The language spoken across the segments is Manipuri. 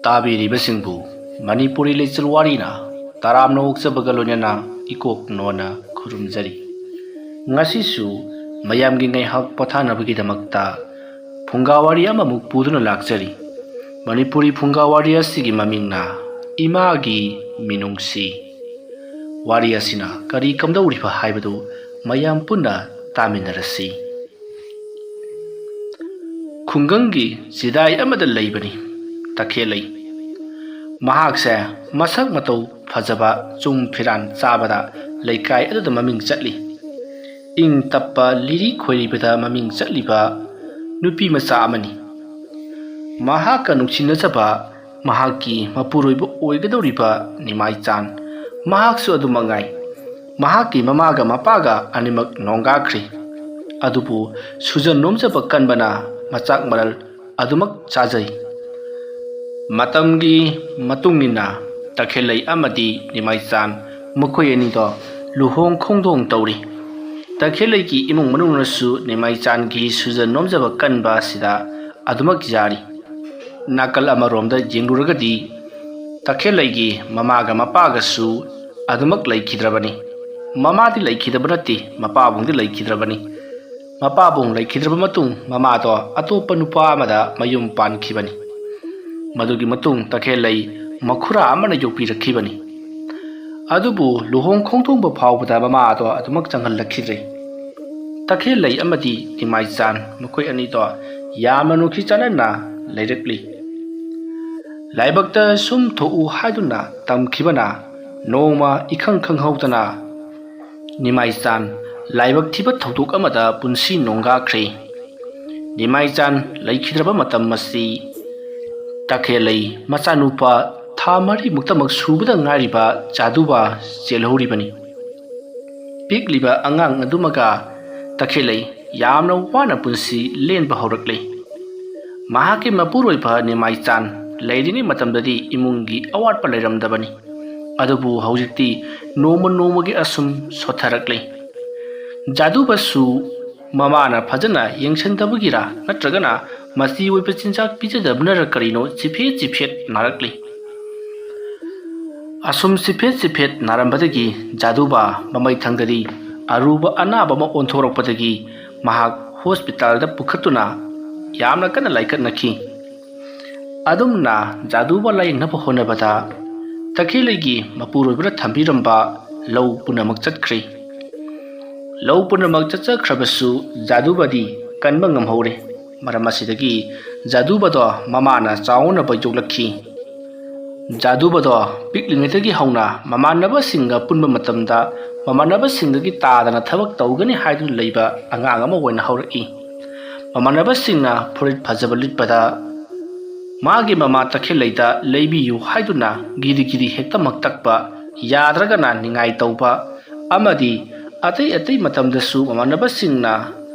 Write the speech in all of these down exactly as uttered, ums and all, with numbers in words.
ꯇꯥꯕꯤꯔꯤꯕꯁꯤꯡꯕꯨ ꯃꯅꯤꯄꯨꯔꯤ ꯂꯩꯆꯤꯜ ꯋꯥꯔꯤꯅ ꯇꯔꯥꯝꯅ ꯑꯣꯛꯆꯕꯒ ꯂꯣꯏꯅꯅ ꯏꯀꯣꯛ ꯅꯣꯟꯅ ꯈꯨꯔꯨꯝꯖꯔꯤ꯫ ꯉꯁꯤꯁꯨ ꯃꯌꯥꯝꯒꯤ ꯉꯥꯏꯍꯥꯛ ꯄꯣꯊꯥꯅꯕꯒꯤꯗꯃꯛꯇ ꯐꯨꯡꯒꯥ ꯋꯥꯔꯤ ꯑꯃꯃꯨꯛ ꯄꯨꯗꯨꯅ ꯂꯥꯛꯆꯔꯤ꯫ ꯃꯅꯤꯄꯨꯔꯤ ꯐꯨꯡꯒꯥ ꯋꯥꯔꯤ ꯑꯁꯤꯒꯤ ꯃꯃꯤꯡꯅ ꯏꯃꯥꯒꯤ ꯃꯤꯅꯨꯡꯁꯤ꯫ ꯋꯥꯔꯤ ꯑꯁꯤꯅ ꯀꯔꯤ ꯀꯝꯗꯧꯔꯤꯕ ꯍꯥꯏꯕꯗꯨ ꯃꯌꯥꯝ ꯄꯨꯟꯅ ꯇꯥꯃꯤꯟꯅꯔꯁꯤ꯫ ꯈꯨꯡꯒꯪꯒꯤ ꯆꯤꯗꯥꯏ ꯑꯃꯗ ꯂꯩꯕꯅꯤ ꯇꯈꯦꯜꯂꯩ꯫ ꯃꯍꯥꯛꯁꯦ ꯃꯁꯛ ꯃꯇꯧ ꯐꯖꯕ, ꯆꯨꯡ ꯐꯤꯔꯥꯟ ꯆꯥꯕꯗ ꯂꯩꯀꯥꯏ ꯑꯗꯨꯗ ꯃꯃꯤꯡ ꯆꯠꯂꯤ꯫ ꯏꯪ ꯇꯞꯄ, ꯂꯤꯔꯤ ꯈꯣꯏꯔꯤꯕꯗ ꯃꯃꯤꯡ ꯆꯠꯂꯤꯕ ꯅꯨꯄꯤ ꯃꯆꯥ ꯑꯃꯅꯤ꯫ ꯃꯍꯥꯛꯀ ꯅꯨꯡꯁꯤꯅꯖꯕ ꯃꯍꯥꯛꯀꯤ ꯃꯄꯨꯔꯣꯏꯕ ꯑꯣꯏꯒꯗꯧꯔꯤꯕ ꯅꯤꯃꯥꯏꯆꯥꯟ, ꯃꯍꯥꯛꯁꯨ ꯑꯗꯨꯃꯛ ꯉꯥꯏ꯫ ꯃꯍꯥꯛꯀꯤ ꯃꯃꯥꯒ ꯃꯄꯥꯒ ꯑꯅꯤꯃꯛ ꯅꯣꯡꯒꯥꯈ꯭ꯔꯦ꯫ ꯑꯗꯨꯕꯨ ꯁꯨꯖꯟ ꯅꯣꯝꯖꯕ ꯀꯟꯕꯅ ꯃꯆꯥꯛ ꯃꯔꯜ ꯑꯗꯨꯃꯛ ꯆꯥꯖꯩ꯫ ꯃꯇꯝꯒꯤ ꯃꯇꯨꯡ ꯏꯟꯅ ꯇꯈꯦꯜꯂꯩ ꯑꯃꯗꯤ ꯅꯤꯃꯥꯏꯆꯥꯟ, ꯃꯈꯣꯏ ꯑꯅꯤꯗꯣ ꯂꯨꯍꯣꯡ ꯈꯣꯡꯗꯣꯡ ꯇꯧꯔꯤ꯫ ꯇꯈꯦꯜꯂꯩꯒꯤ ꯏꯃꯨꯡ ꯃꯅꯨꯡꯅꯁꯨ ꯅꯤꯃꯥꯏꯆꯥꯟꯒꯤ ꯁꯨꯖꯟ ꯅꯣꯝꯖꯕ ꯀꯟꯕ ꯑꯁꯤꯗ ꯑꯗꯨꯃꯛ ꯌꯥꯔꯤ꯫ ꯅꯥꯀꯜ ꯑꯃꯔꯣꯝꯗ ꯌꯦꯡꯂꯨꯔꯒꯗꯤ ꯇꯈꯦꯜꯂꯩꯒꯤ ꯃꯃꯥꯒ ꯃꯄꯥꯒꯁꯨ ꯑꯗꯨꯃꯛ ꯂꯩꯈꯤꯗ꯭ꯔꯕꯅꯤ꯫ ꯃꯃꯥꯗꯤ ꯂꯩꯈꯤꯗꯕ ꯅꯠꯇꯦ, ꯃꯄꯥꯕꯨꯡꯗꯤ ꯂꯩꯈꯤꯗ꯭ꯔꯕꯅꯤ꯫ ꯃꯄꯥꯕꯨꯡ ꯂꯩꯈꯤꯗ꯭ꯔꯕ ꯃꯇꯨꯡ ꯃꯃꯥꯗꯣ ꯑꯇꯣꯞꯄ ꯅꯨꯄꯥ ꯑꯃꯗ ꯃꯌꯨꯝ ꯄꯥꯟꯈꯤꯕꯅꯤ꯫ ꯃꯗꯨꯒꯤ ꯃꯇꯨꯡ ꯇꯈꯦꯜꯂꯩ ꯃꯈꯨꯔꯥ ꯑꯃꯅ ꯌꯣꯛꯄꯤꯔꯛꯈꯤꯕꯅꯤ꯫ ꯑꯗꯨꯕꯨ ꯂꯨꯍꯣꯡ ꯈꯣꯡꯗꯣꯡꯕ ꯐꯥꯎꯕꯗ ꯃꯃꯥꯗꯣ ꯑꯗꯨꯃꯛ ꯆꯪꯍꯜꯂꯛꯈꯤꯗ꯭ꯔꯦ꯫ ꯇꯈꯦꯜꯂꯩ ꯑꯃꯗꯤ ꯅꯤꯃꯥꯏꯆꯥꯟ, ꯃꯈꯣꯏ ꯑꯅꯤꯗꯣ ꯌꯥꯝꯅ ꯅꯨꯡꯁꯤ ꯆꯥꯟꯅꯅ ꯂꯩꯔꯛꯂꯤ꯫ ꯂꯥꯏꯕꯛꯇ ꯁꯨꯝ ꯊꯣꯛꯎ ꯍꯥꯏꯗꯨꯅ ꯇꯝꯈꯤꯕꯅ ꯅꯣꯡꯃ ꯏꯈꯪ ꯈꯪꯍꯧꯗꯅ ꯅꯤꯃꯥꯏꯆꯥꯟ ꯂꯥꯏꯕꯛ ꯊꯤꯕ ꯊꯧꯗꯣꯛ ꯑꯃꯗ ꯄꯨꯟꯁꯤ ꯅꯣꯡꯒꯥꯈ꯭ꯔꯦ꯫ ꯅꯤꯃꯥꯏꯆꯥꯟ ꯂꯩꯈꯤꯗ꯭ꯔꯕ ꯃꯇꯝ ꯑꯁꯤ ꯇꯈꯦꯜꯂꯩ ꯃꯆꯥꯅꯨꯄꯥ ꯊꯥ ꯃꯔꯤꯃꯨꯛꯇꯃꯛ ꯁꯨꯕꯗ ꯉꯥꯏꯔꯤꯕ ꯖꯥꯗꯨꯕꯥ ꯆꯦꯜꯍꯧꯔꯤꯕꯅꯤ꯫ ꯄꯤꯛꯂꯤꯕ ꯑꯉꯥꯡ ꯑꯗꯨꯃꯒ ꯇꯈꯦꯜꯂꯩ ꯌꯥꯝꯅ ꯋꯥꯅ ꯄꯨꯟꯁꯤ ꯂꯦꯟꯕ ꯍꯧꯔꯛꯂꯦ꯫ ꯃꯍꯥꯛꯀꯤ ꯃꯄꯨꯔꯣꯏꯕ ꯅꯤꯃꯥꯏꯆꯥꯟ ꯂꯩꯔꯤꯉꯩ ꯃꯇꯝꯗꯗꯤ ꯏꯃꯨꯡꯒꯤ ꯑꯋꯥꯠꯄ ꯂꯩꯔꯝꯗꯕꯅꯤ꯫ ꯑꯗꯨꯕꯨ ꯍꯧꯖꯤꯛꯇꯤ ꯅꯣꯡꯃ ꯅꯣꯡꯃꯒꯤ ꯑꯁꯨꯝ ꯁꯣꯠꯊꯔꯛꯂꯦ꯫ ꯖꯥꯗꯨꯕꯁꯨ ꯃꯃꯥꯅ ꯐꯖꯅ ꯌꯦꯡꯁꯤꯟꯗꯕꯒꯤꯔꯥ ꯅꯠꯇ꯭ꯔꯒꯅ ꯃꯆꯤ ꯑꯣꯏꯕ ꯆꯤꯟꯖꯥꯛ ꯄꯤꯖꯗꯕꯅꯔ ꯀꯔꯤꯅꯣ ꯆꯤꯐꯦꯠ ꯆꯤꯐꯦꯠ ꯅꯥꯔꯛꯂꯤ꯫ ꯑꯁꯨꯝ ꯆꯤꯐꯦꯠ ꯆꯤꯐꯦꯠ ꯅꯥꯔꯝꯕꯗꯒꯤ ꯖꯥꯗꯨꯕꯥ ꯃꯃꯩꯊꯪꯗꯗꯤ ꯑꯔꯨꯕ ꯑꯅꯥꯕ ꯑꯃ ꯑꯣꯟꯊꯣꯔꯛꯄꯗꯒꯤ ꯃꯍꯥꯛ ꯍꯣꯁꯄꯤꯇꯥꯜꯗ ꯄꯨꯈꯠꯇꯨꯅ ꯌꯥꯝꯅ ꯀꯟꯅ ꯂꯥꯏꯀꯠꯅꯈꯤ꯫ ꯑꯗꯨꯝꯅ ꯖꯥꯗꯨꯕꯥ ꯂꯥꯌꯦꯡꯅꯕ ꯍꯣꯠꯅꯕꯗ ꯇꯈꯦꯜꯂꯩꯒꯤ ꯃꯄꯨꯔꯣꯏꯕꯅ ꯊꯝꯕꯤꯔꯝꯕ ꯂꯧ ꯄꯨꯝꯅꯃꯛ ꯆꯠꯈ꯭ꯔꯦ꯫ ꯂꯧ ꯄꯨꯝꯅꯃꯛ ꯆꯠꯆꯈ꯭ꯔꯕꯁꯨ ꯖꯥꯗꯨꯕꯥꯗꯤ ꯀꯟꯕ ꯉꯝꯍꯧꯔꯦ꯫ ꯃꯔꯝ ꯑꯁꯤꯗꯒꯤ ꯖꯥꯗꯨꯕꯥꯗꯣ ꯃꯃꯥꯅ ꯆꯥꯎꯅꯕ ꯌꯣꯛꯂꯛꯈꯤ꯫ ꯖꯥꯗꯨꯕꯥꯗꯣ ꯄꯤꯛꯂꯤꯉꯩꯗꯒꯤ ꯍꯧꯅ ꯃꯃꯥꯟꯅꯕꯁꯤꯡꯒ ꯄꯨꯟꯕ ꯃꯇꯝꯗ ꯃꯃꯥꯟꯅꯕꯁꯤꯡꯗꯒꯤ ꯇꯥꯗꯅ ꯊꯕꯛ ꯇꯧꯒꯅꯤ ꯍꯥꯏꯗꯨꯅ ꯂꯩꯕ ꯑꯉꯥꯡ ꯑꯃ ꯑꯣꯏꯅ ꯍꯧꯔꯛꯏ꯫ ꯃꯃꯥꯟꯅꯕꯁꯤꯡꯅ ꯐꯨꯔꯤꯠ ꯐꯖꯕ ꯂꯤꯠꯄꯗ ꯃꯥꯒꯤ ꯃꯃꯥ ꯇꯈꯦꯜꯂꯩꯗ ꯂꯩꯕꯤꯌꯨ ꯍꯥꯏꯗꯨꯅ ꯒꯤꯔꯤ ꯒꯤꯔꯤ ꯍꯦꯛꯇꯃꯛ ꯇꯛꯄ, ꯌꯥꯗ꯭ꯔꯒꯅ ꯅꯤꯡꯉꯥꯏ ꯇꯧꯕ ꯑꯃꯗꯤ ꯑꯇꯩ ꯑꯇꯩ ꯃꯇꯝꯗꯁꯨ ꯃꯃꯥꯟꯅꯕꯁꯤꯡꯅ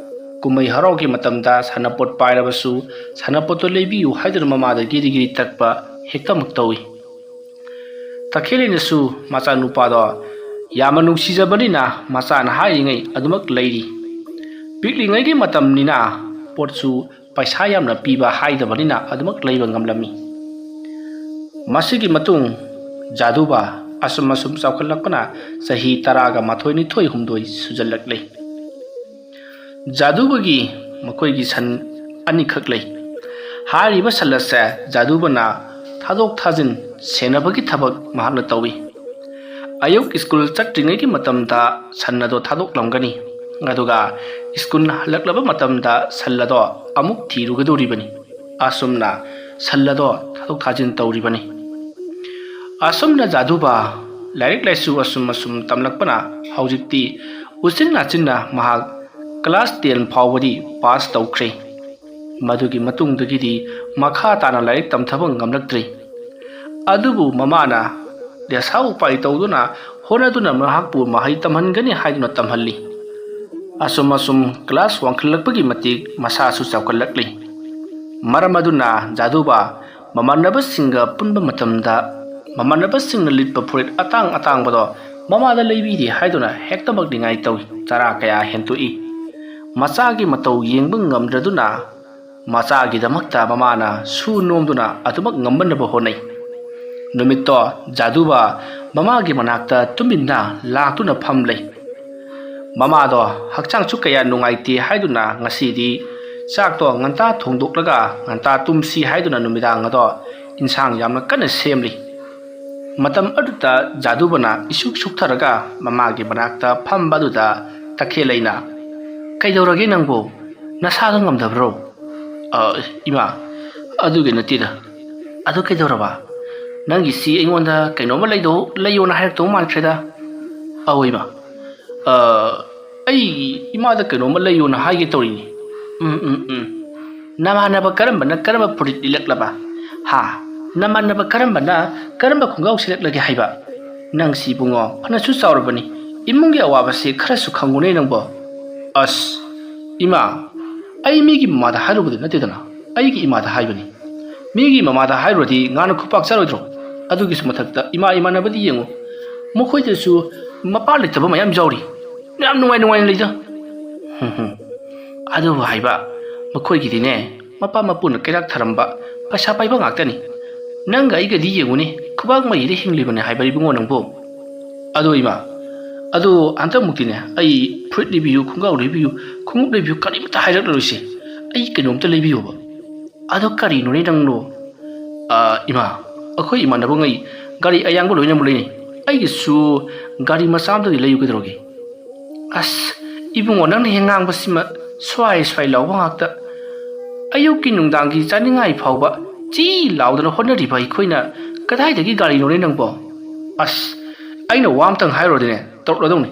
ꯀꯨꯝꯍꯩ ꯍꯔꯥꯎꯒꯤ ꯃꯇꯝꯗ ꯁꯥꯟꯅꯄꯣꯠ ꯄꯥꯏꯔꯕꯁꯨ ꯁꯥꯟꯅꯄꯣꯠꯇꯣ ꯂꯩꯕꯤꯌꯨ ꯍꯥꯏꯗꯨꯅ ꯃꯃꯥꯗ ꯒꯤꯔꯤ ꯒꯤꯔꯤ ꯇꯛꯄ ꯍꯦꯛꯇꯃꯛ ꯇꯧꯏ꯫ ꯇꯈꯦꯜꯂꯩꯅꯁꯨ ꯃꯆꯥꯅꯨꯄꯥꯗꯣ ꯌꯥꯝꯅ ꯅꯨꯡꯁꯤꯖꯕꯅꯤꯅ ꯃꯆꯥꯅ ꯍꯥꯏꯔꯤꯉꯩ ꯑꯗꯨꯃꯛ ꯂꯩꯔꯤ꯫ ꯄꯤꯛꯂꯤꯉꯩꯒꯤ ꯃꯇꯝꯅꯤꯅ ꯄꯣꯠꯁꯨ ꯄꯩꯁꯥ ꯌꯥꯝꯅ ꯄꯤꯕ ꯍꯥꯏꯗꯕꯅꯤꯅ ꯑꯗꯨꯃꯛ ꯂꯩꯕ ꯉꯝꯂꯝꯃꯤ꯫ ꯃꯁꯤꯒꯤ ꯃꯇꯨꯡ ꯖꯥꯗꯨꯕꯥ ꯑꯁꯨꯝ ꯑꯁꯨꯝ ꯆꯥꯎꯈꯠꯂꯛꯄꯅ ꯆꯍꯤ ꯇꯔꯥꯒ ꯃꯥꯊꯣꯏ, ꯅꯤꯊꯣꯏ, ꯍꯨꯝꯗꯣꯏ ꯁꯨꯖꯜꯂꯛꯂꯦ꯫ ꯖꯥꯗꯨꯕꯥꯒꯤ ꯃꯈꯣꯏꯒꯤ ꯁꯟ ꯑꯅꯤꯈꯛ ꯂꯩ꯫ ꯍꯥꯏꯔꯤꯕ ꯁꯟ ꯑꯁꯦ ꯖꯥꯗꯨꯕꯥꯅ ꯊꯥꯗꯣꯛ ꯊꯥꯖꯤꯟ ꯁꯦꯟꯅꯕꯒꯤ ꯊꯕꯛ ꯃꯍꯥꯛꯅ ꯇꯧꯏ꯫ ꯑꯌꯨꯛ ꯁ꯭ꯀꯨꯜ ꯆꯠꯇ꯭ꯔꯤꯉꯩꯒꯤ ꯃꯇꯝꯗ ꯁꯟ ꯑꯗꯣ ꯊꯥꯗꯣꯛꯂꯝꯒꯅꯤ, ꯑꯗꯨꯒ ꯁ꯭ꯀꯨꯜ ꯍꯜꯂꯛꯂꯕ ꯃꯇꯝꯗ ꯁꯟ ꯑꯗꯣ ꯑꯃꯨꯛ ꯊꯤꯔꯨꯒꯗꯧꯔꯤꯕꯅꯤ꯫ ꯑꯁꯨꯝꯅ ꯁꯟ ꯑꯗꯣ ꯊꯥꯗꯣꯛ ꯊꯥꯖꯤꯟ ꯇꯧꯔꯤꯕꯅꯤ꯫ ꯑꯁꯨꯝꯅ ꯖꯥꯗꯨꯕꯥ ꯂꯥꯏꯔꯤꯛ ꯂꯥꯏꯁꯨ ꯑꯁꯨꯝ ꯑꯁꯨꯝ ꯇꯝꯂꯛꯄꯅ ꯍꯧꯖꯤꯛꯇꯤ ꯎꯆꯤꯟ ꯅꯥꯆꯤꯟꯅ ꯃꯍꯥꯛ ꯀ꯭ꯂꯥꯁ ꯇꯦꯟ ꯐꯥꯎꯕꯗꯤ ꯄꯥꯁ ꯇꯧꯈ꯭ꯔꯦ꯫ ꯃꯗꯨꯒꯤ ꯃꯇꯨꯡꯗꯒꯤꯗꯤ ꯃꯈꯥ ꯇꯥꯅ ꯂꯥꯏꯔꯤꯛ ꯇꯝꯊꯕ ꯉꯝꯂꯛꯇ꯭ꯔꯦ꯫ ꯑꯗꯨꯕꯨ ꯃꯃꯥꯅ ꯗꯦꯁꯥ ꯎꯄꯥꯏ ꯇꯧꯗꯨꯅ ꯍꯣꯠꯅꯗꯨꯅ ꯃꯍꯥꯛꯄꯨ ꯃꯍꯩ ꯇꯝꯍꯟꯒꯅꯤ ꯍꯥꯏꯗꯨꯅ ꯇꯝꯍꯜꯂꯤ꯫ ꯑꯁꯨꯝ ꯑꯁꯨꯝ ꯀ꯭ꯂꯥꯁ ꯋꯥꯡꯈꯠꯂꯛꯄꯒꯤ ꯃꯇꯤꯛ ꯃꯁꯥꯁꯨ ꯆꯥꯎꯈꯠꯂꯛꯂꯤ꯫ ꯃꯔꯝ ꯑꯗꯨꯅ ꯖꯥꯗꯨꯕꯥ ꯃꯃꯥꯟꯅꯕꯁꯤꯡꯒ ꯄꯨꯟꯕ ꯃꯇꯝꯗ ꯃꯃꯥꯟꯅꯕꯁꯤꯡꯅ ꯂꯤꯠꯄ ꯐꯨꯔꯤꯠ ꯑꯇꯥꯡ ꯑꯇꯥꯡꯕꯗꯣ ꯃꯃꯥꯗ ꯂꯩꯕꯤꯗꯦ ꯍꯥꯏꯗꯨꯅ ꯍꯦꯛꯇꯃꯛ ꯅꯤꯡꯉꯥꯏ ꯇꯧꯏ꯫ ꯆꯔꯥ ꯀꯌꯥ ꯍꯦꯟꯇꯣꯛꯏ꯫ ꯃꯆꯥꯒꯤ ꯃꯇꯧ ꯌꯦꯡꯕ ꯉꯝꯗ꯭ꯔꯗꯨꯅ ꯃꯆꯥꯒꯤꯗꯃꯛꯇ ꯃꯃꯥꯅ ꯁꯨ ꯅꯣꯝꯗꯨꯅ ꯑꯗꯨꯃꯛ ꯉꯝꯃꯟꯅꯕ ꯍꯣꯠꯅꯩ꯫ ꯅꯨꯃꯤꯠꯇꯣ ꯖꯥꯗꯨꯕ ꯃꯃꯥꯒꯤ ꯃꯅꯥꯛꯇ ꯇꯨꯃꯤꯟꯅ ꯂꯥꯛꯇꯨꯅ ꯐꯝꯂꯩ꯫ ꯃꯃꯥꯗꯣ ꯍꯛꯆꯥꯡꯁꯨ ꯀꯌꯥ ꯅꯨꯡꯉꯥꯏꯇꯦ ꯍꯥꯏꯗꯨꯅ ꯉꯁꯤꯗꯤ ꯆꯥꯛꯇꯣ ꯉꯟꯇꯥ ꯊꯣꯡꯗꯣꯛꯂꯒ ꯉꯟꯇꯥ ꯇꯨꯝꯁꯤ ꯍꯥꯏꯗꯨꯅ ꯅꯨꯃꯤꯗꯥꯡ ꯑꯗꯣ ꯏꯟꯁꯥꯡ ꯌꯥꯝꯅ ꯀꯟꯅ ꯁꯦꯝꯂꯤ꯫ ꯃꯇꯝ ꯑꯗꯨꯗ ꯖꯥꯗꯨꯕꯅ ꯏꯁꯨꯛ ꯁꯨꯛꯊꯔꯒ ꯃꯃꯥꯒꯤ ꯃꯅꯥꯛꯇ ꯐꯝꯕ ꯑꯗꯨꯗ ꯇꯈꯦꯜꯂꯩꯅ, "ꯀꯩꯗꯧꯔꯒꯦ ꯅꯪꯕꯨ? ꯅꯁꯥꯒ ꯉꯝꯗꯕ꯭ꯔꯣ?" "ꯑ, ꯏꯃꯥ, ꯑꯗꯨꯒꯤ ꯅꯠꯇꯦꯗ꯫ ꯑꯗꯨ ꯀꯩꯗꯧꯔꯕ? ꯅꯪꯒꯤꯁꯤ ꯑꯩꯉꯣꯟꯗ ꯀꯩꯅꯣꯝꯃ ꯂꯩꯗꯧ-, ꯂꯩꯌꯣꯅ ꯍꯥꯏꯔꯛꯇꯧ ꯃꯥꯟꯈ꯭ꯔꯦꯗ꯫" "ꯑꯧ ꯏꯃꯥ, ꯑ, ꯑꯩ ꯏꯃꯥꯗ ꯀꯩꯅꯣꯝꯃ ꯂꯩꯌꯣꯅ ꯍꯥꯏꯒꯦ ꯇꯧꯔꯤꯅꯤ꯫" "ꯎꯝ, ꯎꯝ, ꯎꯝ꯫ ꯅꯃꯥꯟꯅꯕ ꯀꯔꯝꯕꯅ ꯀꯔꯝꯕ ꯐꯨꯔꯤꯠ ꯂꯤꯠꯂꯛꯂꯕ? ꯍꯥ? ꯅꯃꯥꯟꯅꯕ ꯀꯔꯝꯕꯅ ꯀꯔꯝꯕ ꯈꯣꯡꯒ꯭ꯔꯥꯎ ꯁꯦꯠꯂꯛꯂꯒꯦ ꯍꯥꯏꯕ? ꯅꯪꯁꯤ ꯏꯕꯨꯡꯉꯣ, ꯐꯅꯁꯨ ꯆꯥꯎꯔꯕꯅꯤ꯫ ꯏꯃꯨꯡꯒꯤ ꯑꯋꯥꯕꯁꯤ ꯈꯔꯁꯨ ꯈꯪꯉꯨꯅꯦ ꯅꯪꯕꯣ꯫" "ꯑꯁ, ꯏꯃꯥ, ꯑꯩ ꯃꯤꯒꯤ ꯃꯃꯥꯗ ꯍꯥꯏꯔꯨꯕꯗꯤ ꯅꯠꯇꯦꯗꯅ, ꯑꯩꯒꯤ ꯏꯃꯥꯗ ꯍꯥꯏꯕꯅꯤ꯫ ꯃꯤꯒꯤ ꯃꯃꯥꯗ ꯍꯥꯏꯔꯨꯔꯗꯤ ꯉꯥꯅ ꯈꯨꯄꯥꯛ ꯆꯥꯔꯣꯏꯗ꯭ꯔꯣ? ꯑꯗꯨꯒꯤꯁꯨ ꯃꯊꯛꯇ ꯏꯃꯥ ꯏꯃꯥꯟꯅꯕꯗꯤ ꯌꯦꯡꯉꯨ, ꯃꯈꯣꯏꯗꯁꯨ ꯃꯄꯥ ꯂꯩꯇꯕ ꯃꯌꯥꯝ ꯌꯥꯎꯔꯤ꯫ ꯌꯥꯝ ꯅꯨꯡꯉꯥꯏ ꯅꯨꯡꯉꯥꯏꯅ ꯂꯩꯗ꯫" "ꯍꯨꯝ ꯍꯨꯝ꯫ ꯑꯗꯨꯕꯨ ꯍꯥꯏꯕ, ꯃꯈꯣꯏꯒꯤꯗꯤꯅꯦ, ꯃꯄꯥ ꯃꯄꯨꯅ ꯀꯩꯔꯥꯛ ꯊꯔꯝꯕ, ꯄꯩꯁꯥ ꯄꯥꯏꯕ ꯉꯥꯛꯇꯅꯤ꯫ ꯅꯪꯒ ꯑꯩꯒꯗꯤ ꯌꯦꯡꯉꯨꯅꯦ, ꯈꯨꯕꯥꯛ ꯃꯔꯤꯗ ꯍꯤꯡꯂꯤꯕꯅꯦ ꯍꯥꯏꯕ ꯏꯕꯨꯡꯉꯣ ꯅꯪꯕꯨ꯫ ꯑꯗꯣ ꯏꯃꯥ, ꯑꯗꯣ ꯍꯟꯗꯛꯃꯨꯛꯇꯤꯅꯦ, ꯑꯩ ꯐꯨꯔꯤꯠ ꯂꯩꯕꯤꯌꯨ, ꯈꯣꯡꯒ꯭ꯔꯥꯎ ꯂꯩꯕꯤꯌꯨ, ꯈꯣꯡꯎꯞ ꯂꯩꯕꯤꯌꯨ, ꯀꯔꯤꯝꯇ ꯍꯥꯏꯔꯛꯂꯔꯣꯏꯁꯦ꯫ ꯑꯩ ꯀꯩꯅꯣꯝꯇ ꯂꯩꯕꯤꯌꯣꯕ꯫" "ꯑꯗꯣ ꯀꯔꯤꯅꯣꯅꯦ ꯅꯪꯂꯣ?" "ꯑ, ꯏꯃꯥ, ꯑꯩꯈꯣꯏ ꯏꯃꯥꯟꯅꯕꯉꯩ ꯒꯥꯔꯤ ꯑꯌꯥꯡꯕ ꯂꯣꯏꯅꯃꯛ ꯂꯩꯅꯩ꯫ ꯑꯩꯒꯤꯁꯨ ꯒꯥꯔꯤ ꯃꯆꯥ ꯑꯝꯇꯗꯤ ꯂꯩꯌꯨ ꯀꯩꯗꯧꯔꯒꯦ?" "ꯑꯁ, ꯏꯕꯨꯡꯉꯣ, ꯅꯪꯅ ꯍꯦꯛ ꯉꯥꯡꯕꯁꯤꯃ ꯁ꯭ꯋꯥꯏ ꯁ꯭ꯋꯥꯏ ꯂꯥꯎꯕ ꯉꯥꯛꯇ꯫ ꯑꯌꯨꯛꯀꯤ ꯅꯨꯡꯗꯥꯡꯒꯤ ꯆꯥꯅꯤꯡꯉꯥꯏ ꯐꯥꯎꯕ ꯆꯤ ꯂꯥꯎꯗꯅ ꯍꯣꯠꯅꯔꯤꯕ ꯑꯩꯈꯣꯏꯅ ꯀꯗꯥꯏꯗꯒꯤ ꯒꯥꯔꯤꯅꯣꯅꯦ ꯅꯪꯕꯣ?" "ꯑꯁ, ꯑꯩꯅ ꯋꯥ ꯑꯝꯇꯪ ꯍꯥꯏꯔꯨꯔꯗꯤꯅꯦ, ꯇꯧꯔꯛꯂꯗꯧꯅꯤ꯫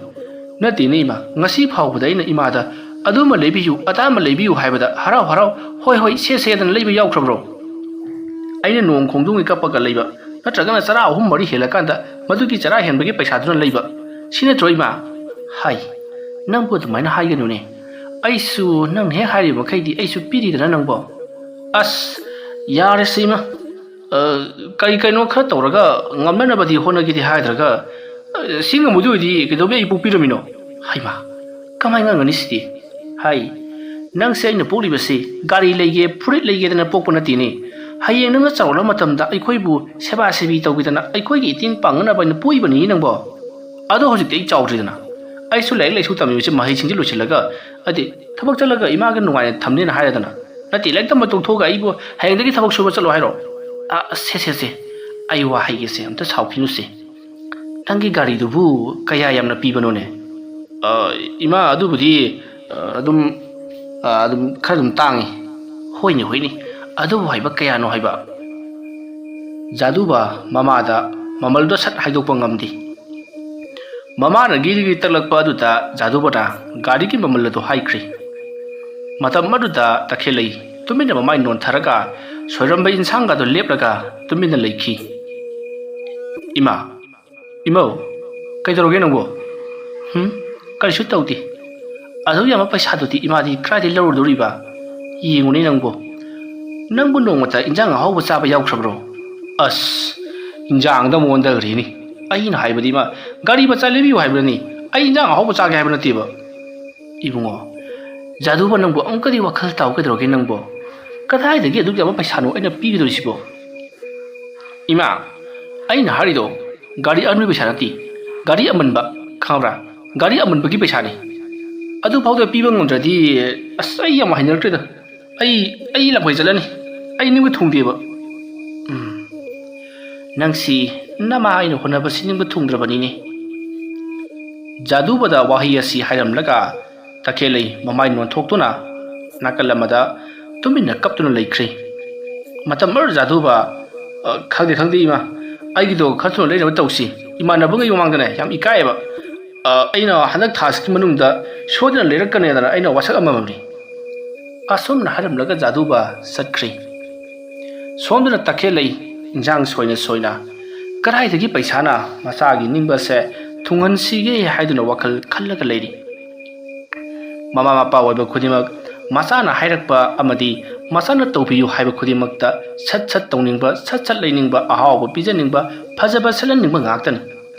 ꯅꯠꯇꯦꯅꯦ ꯏꯃꯥ, ꯉꯁꯤ ꯐꯥꯎꯕꯗ ꯑꯩꯅ ꯏꯃꯥꯗ ꯑꯗꯨꯃ ꯂꯩꯕꯤꯌꯨ, ꯑꯗꯥꯃ ꯂꯩꯕꯤꯌꯨ ꯍꯥꯏꯕꯗ ꯍꯔꯥꯎ ꯍꯔꯥꯎ ꯍꯣꯏ ꯍꯣꯏ ꯁꯦ ꯁꯦꯗꯅ ꯂꯩꯕ ꯌꯥꯎꯈ꯭ꯔꯕ꯭ꯔꯣ? ꯑꯩꯅ ꯅꯣꯡ ꯈꯣꯡꯗꯣꯡꯒꯤ ꯀꯞꯄꯒ ꯂꯩꯕ, ꯅꯠꯇ꯭ꯔꯒꯅ ꯆꯔꯥ ꯑꯍꯨꯝ ꯃꯔꯤ ꯍꯦꯜꯂꯀꯥꯟꯗ ꯃꯗꯨꯒꯤ ꯆꯔꯥ ꯍꯦꯟꯕꯒꯤ ꯄꯩꯁꯥꯗꯨꯅ ꯂꯩꯕ, ꯁꯤ ꯅꯠꯇ꯭ꯔꯣ ꯏꯃꯥ?" "ꯍꯥꯏ, ꯅꯪꯕꯨ ꯑꯗꯨꯃꯥꯏꯅ ꯍꯥꯏꯒꯅꯨꯅꯦ꯫ ꯑꯩꯁꯨ ꯅꯪꯅ ꯍꯦꯛ ꯍꯥꯏꯔꯤꯕ ꯃꯈꯩꯗꯤ ꯑꯩꯁꯨ ꯄꯤꯔꯤꯗꯅ ꯅꯪꯕꯣ꯫" "ꯑꯁ, ꯌꯥꯔꯦꯁꯦ ꯏꯃꯥ꯫ ꯑ, ꯀꯔꯤ ꯀꯩꯅꯣ ꯈꯔ ꯇꯧꯔꯒ ꯉꯝꯅꯅꯕꯗꯤ ꯍꯣꯠꯅꯒꯦꯗꯤ ꯍꯥꯏꯗ꯭ꯔꯒ, ꯑ, ꯁꯤ ꯉꯝꯃꯣꯏꯗꯣꯏ ꯑꯣꯏꯗꯤ ꯀꯩꯗꯧꯕꯩ ꯑꯩ ꯄꯣꯛꯄꯤꯔꯝꯃꯤꯅꯣ?" "ꯍꯩꯃꯥ, ꯀꯃꯥꯏꯅ ꯉꯝꯒꯅꯤ ꯁꯤꯗꯤ?" ꯍꯥꯏ꯫ "ꯅꯪꯁꯦ ꯑꯩꯅ ꯄꯣꯛꯂꯤꯕꯁꯤ ꯒꯥꯔꯤ ꯂꯩꯒꯦ, ꯐꯨꯔꯤꯠ ꯂꯩꯒꯦꯗꯅ ꯄꯣꯛꯄ ꯅꯠꯇꯦꯅꯦ꯫ ꯍꯌꯦꯡ ꯅꯪꯅ ꯆꯥꯎꯔꯛꯂ ꯃꯇꯝꯗ ꯑꯩꯈꯣꯏꯕꯨ ꯁꯦꯕꯥ ꯁꯦꯕꯤ ꯇꯧꯕꯤꯗꯅ ꯑꯩꯈꯣꯏꯒꯤ ꯏꯇꯦꯡ ꯄꯥꯡꯅꯅꯕ ꯑꯩꯅ ꯄꯣꯛꯏꯕꯅꯤ ꯅꯪꯕꯣ꯫ ꯑꯗꯣ ꯍꯧꯖꯤꯛꯇꯤ ꯑꯩ ꯆꯥꯎꯗ꯭ꯔꯤꯗꯅ꯫ ꯑꯩꯁꯨ ꯂꯥꯏꯔꯤꯛ ꯂꯥꯏꯁꯨ ꯇꯝꯃꯤꯕꯁꯤ ꯃꯍꯩꯁꯤꯡꯁꯤ ꯂꯣꯏꯁꯤꯜꯂꯒ, ꯍꯥꯏꯗꯤ ꯊꯕꯛ ꯆꯠꯂꯒ ꯏꯃꯥꯒ ꯅꯨꯡꯉꯥꯏꯅ ꯊꯝꯅꯦꯅ ꯍꯥꯏꯔꯗꯅ꯫ ꯅꯠꯇꯦ, ꯂꯥꯏꯔꯤꯛ ꯇꯝꯕ ꯇꯣꯛꯊꯣꯛꯑꯒ ꯑꯩꯕꯨ ꯍꯌꯦꯡꯗꯒꯤ ꯊꯕꯛ ꯁꯨꯕ ꯆꯠꯂꯣ ꯍꯥꯏꯔꯣ?" "ꯑ, ꯁꯦ, ꯁꯦ, ꯁꯦ, ꯑꯩ ꯋꯥ ꯍꯥꯏꯒꯦꯁꯦ, ꯑꯝꯇ ꯁꯥꯎꯈꯤꯅꯨꯁꯦ꯫ ꯅꯪꯒꯤ ꯒꯥꯔꯤꯗꯨꯕꯨ ꯀꯌꯥ ꯌꯥꯝꯅ ꯄꯤꯕꯅꯣꯅꯦ?" "ꯑ, ꯏꯃꯥ, ꯑꯗꯨꯕꯨꯗꯤ, ꯑ, ꯑꯗꯨꯝ, ꯑ, ꯑꯗꯨꯝ ꯈꯔ ꯑꯗꯨꯝ ꯇꯥꯡꯉꯤ꯫" "ꯍꯣꯏꯅꯦ, ꯍꯣꯏꯅꯦ, ꯑꯗꯨꯕꯨ ꯍꯥꯏꯕ ꯀꯌꯥꯅꯣ ꯍꯥꯏꯕ?" ꯖꯥꯗꯨꯕ ꯃꯃꯥꯗ ꯃꯃꯜꯗꯣ ꯁꯠ ꯍꯥꯏꯗꯣꯛꯄ ꯉꯝꯗꯦ꯫ ꯃꯃꯥꯅ ꯒꯤꯔꯤꯒꯤ ꯇꯛꯂꯛꯄ ꯑꯗꯨꯗ ꯖꯥꯗꯨꯕꯅ ꯒꯥꯔꯤꯒꯤ ꯃꯃꯜ ꯑꯗꯨ ꯍꯥꯏꯈ꯭ꯔꯦ꯫ ꯃꯇꯝ ꯑꯗꯨꯗ ꯇꯈꯦꯜꯂꯩ ꯇꯨꯃꯤꯟꯅ ꯃꯃꯥꯏ ꯅꯣꯟꯊꯔꯒ ꯁꯣꯏꯔꯝꯕ ꯏꯟꯁꯥꯡꯒꯗꯨ ꯂꯦꯞꯂꯒ ꯇꯨꯃꯤꯟꯅ ꯂꯩꯈꯤ꯫ "ꯏꯃꯥ, ꯏꯃꯧ, ꯀꯩꯗꯧꯔꯒꯦ ꯅꯪꯕꯣ?" "ꯍꯨꯝ, ꯀꯔꯤꯁꯨ ꯇꯧꯗꯦ꯫ ꯑꯗꯨ ꯌꯥꯝꯕ ꯄꯩꯁꯥꯗꯨꯗꯤ ꯏꯃꯥꯗꯤ ꯀꯗꯥꯏꯗꯒꯤ ꯂꯧꯔꯨꯗꯧꯔꯤꯕ? ꯌꯦꯡꯉꯨꯅꯦ ꯅꯪꯕꯨ꯫ ꯅꯪꯕꯨ ꯅꯣꯡꯃꯇ ꯏꯟꯖꯥꯡ ꯑꯍꯥꯎꯕ ꯆꯥꯕ ꯌꯥꯎꯈ꯭ꯔꯕ꯭ꯔꯣ?" ꯑꯁ, ꯏꯟꯖꯥꯡꯗ ꯑꯃꯨꯛ ꯑꯣꯟꯊꯈ꯭ꯔꯦꯅꯦ꯫ ꯑꯩꯅ ꯍꯥꯏꯕꯗꯤ ꯏꯃꯥ, ꯒꯥꯔꯤ ꯃꯆꯥ ꯂꯩꯕꯤꯌꯨ ꯍꯥꯏꯕꯅꯤ꯫ ꯑꯩ ꯏꯟꯖꯥꯡ ꯑꯍꯥꯎꯕ ꯆꯥꯒꯦ ꯍꯥꯏꯕ ꯅꯠꯇꯦꯕ꯫ ꯏꯕꯨꯡꯉꯣ, ꯖꯥꯗꯨꯕ ꯅꯪꯕꯨ ꯑꯃꯨꯛꯀꯗꯤ ꯋꯥꯈꯜ ꯇꯥꯎ ꯀꯩꯗꯧꯔꯒꯦ ꯅꯪꯕꯣ? ꯀꯗꯥꯏꯗꯒꯤ ꯑꯗꯨꯛ ꯌꯥꯝꯕ ꯄꯩꯁꯥꯅꯣ ꯑꯩꯅ ꯄꯤꯒꯗꯧꯔꯤꯁꯤꯕꯣ? ꯏꯃꯥ, ꯑꯩꯅ ꯍꯥꯏꯔꯤꯗꯣ ꯒꯥꯔꯤ ꯑꯔꯨꯝꯕꯒꯤ ꯄꯩꯁꯥ ꯅꯠꯇꯦ, ꯒꯥꯔꯤ ꯑꯃꯟꯕ, ꯈꯪꯕ꯭ꯔꯥ? ꯒꯥꯔꯤ ꯑꯃꯟꯕꯒꯤ ꯄꯩꯁꯥꯅꯤ꯫ ꯑꯗꯨꯐꯥꯎꯗ ꯄꯤꯕ ꯉꯝꯗ꯭ꯔꯗꯤ, ꯑꯁ, ꯑꯩ ꯌꯥꯝ ꯍꯩꯅꯔꯛꯇ꯭ꯔꯦꯗ꯫ ꯑꯩ, ꯑꯩ ꯂꯝꯈꯩ ꯆꯠꯂꯅꯤ꯫ ꯑꯩ ꯅꯤꯡꯕ ꯊꯨꯡꯗꯦꯕ꯫ ꯎꯝ, ꯅꯪꯁꯤ ꯅꯃꯥ ꯑꯩꯅ ꯍꯣꯠꯅꯕꯁꯤ ꯅꯤꯡꯕ ꯊꯨꯡꯗ꯭ꯔꯕꯅꯤꯅꯦ꯫ ꯖꯥꯗꯨꯕꯗ ꯋꯥꯍꯩ ꯑꯁꯤ ꯍꯥꯏꯔꯝꯂꯒ ꯇꯈꯦꯜꯂꯩ ꯃꯃꯥꯏ ꯅꯣꯟꯊꯣꯛꯇꯨꯅ ꯅꯥꯀꯜ ꯑꯃꯗ ꯇꯨꯃꯤꯟꯅ ꯀꯞꯇꯨꯅ ꯂꯩꯈ꯭ꯔꯦ꯫ ꯃꯇꯝ ꯑꯗꯨꯗ ꯖꯥꯗꯨꯕ, "ꯑ, ꯈꯪꯗꯦ, ꯈꯪꯗꯦ, ꯏꯃꯥ꯫ ꯑꯩꯒꯤꯗꯣ ꯈꯔ ꯊꯨꯅ ꯂꯩꯅꯕ ꯇꯧꯁꯤ꯫ ꯏꯃꯥꯟꯅꯕꯉꯩ ꯃꯃꯥꯡꯗꯅꯦ ꯌꯥꯝ ꯏꯀꯥꯏꯌꯦꯕ꯫ ꯑ, ꯑꯩꯅ ꯍꯟꯗꯛ ꯊꯥꯁꯤꯒꯤ ꯃꯅꯨꯡꯗ ꯁꯣꯏꯗꯅ ꯂꯩꯔꯛꯀꯅꯦꯗꯅ ꯑꯩꯅ ꯋꯥꯁꯛ ꯑꯃꯃꯝꯅꯤ꯫" ꯑꯁꯨꯝꯅ ꯍꯥꯏꯔꯝꯂꯒ ꯖꯥꯗꯨꯕ ꯆꯠꯈ꯭ꯔꯦ꯫ ꯁꯣꯝꯗꯅ ꯇꯈꯦꯜꯂꯩ ꯏꯟꯖꯥꯡ ꯁꯣꯏꯅ ꯁꯣꯏꯅ ꯀꯗꯥꯏꯗꯒꯤ ꯄꯩꯁꯥꯅ ꯃꯆꯥꯒꯤ ꯅꯤꯡꯕꯁꯦ ꯊꯨꯡꯍꯟꯁꯤꯒꯦ ꯍꯥꯏꯗꯨꯅ ꯋꯥꯈꯜ ꯈꯜꯂꯒ ꯂꯩꯔꯤ꯫ ꯃꯃꯥ ꯃꯄꯥ ꯑꯣꯏꯕ ꯈꯨꯗꯤꯡꯃꯛ ꯃꯆꯥꯅ ꯍꯥꯏꯔꯛꯄ ꯑꯃꯗꯤ ꯃꯆꯥꯅ ꯇꯧꯕꯤꯌꯨ ꯍꯥꯏꯕ ꯈꯨꯗꯤꯡꯃꯛꯇ ꯁꯠ ꯁꯠ ꯇꯧꯅꯤꯡꯕ, ꯁꯠ ꯁꯠ ꯂꯩꯅꯤꯡꯕ, ꯑꯍꯥꯎꯕ ꯄꯤꯖꯅꯤꯡꯕ, ꯐꯖꯕ ꯁꯦꯠꯍꯟꯅꯤꯡꯕ ꯉꯥꯛꯇꯅꯤ꯫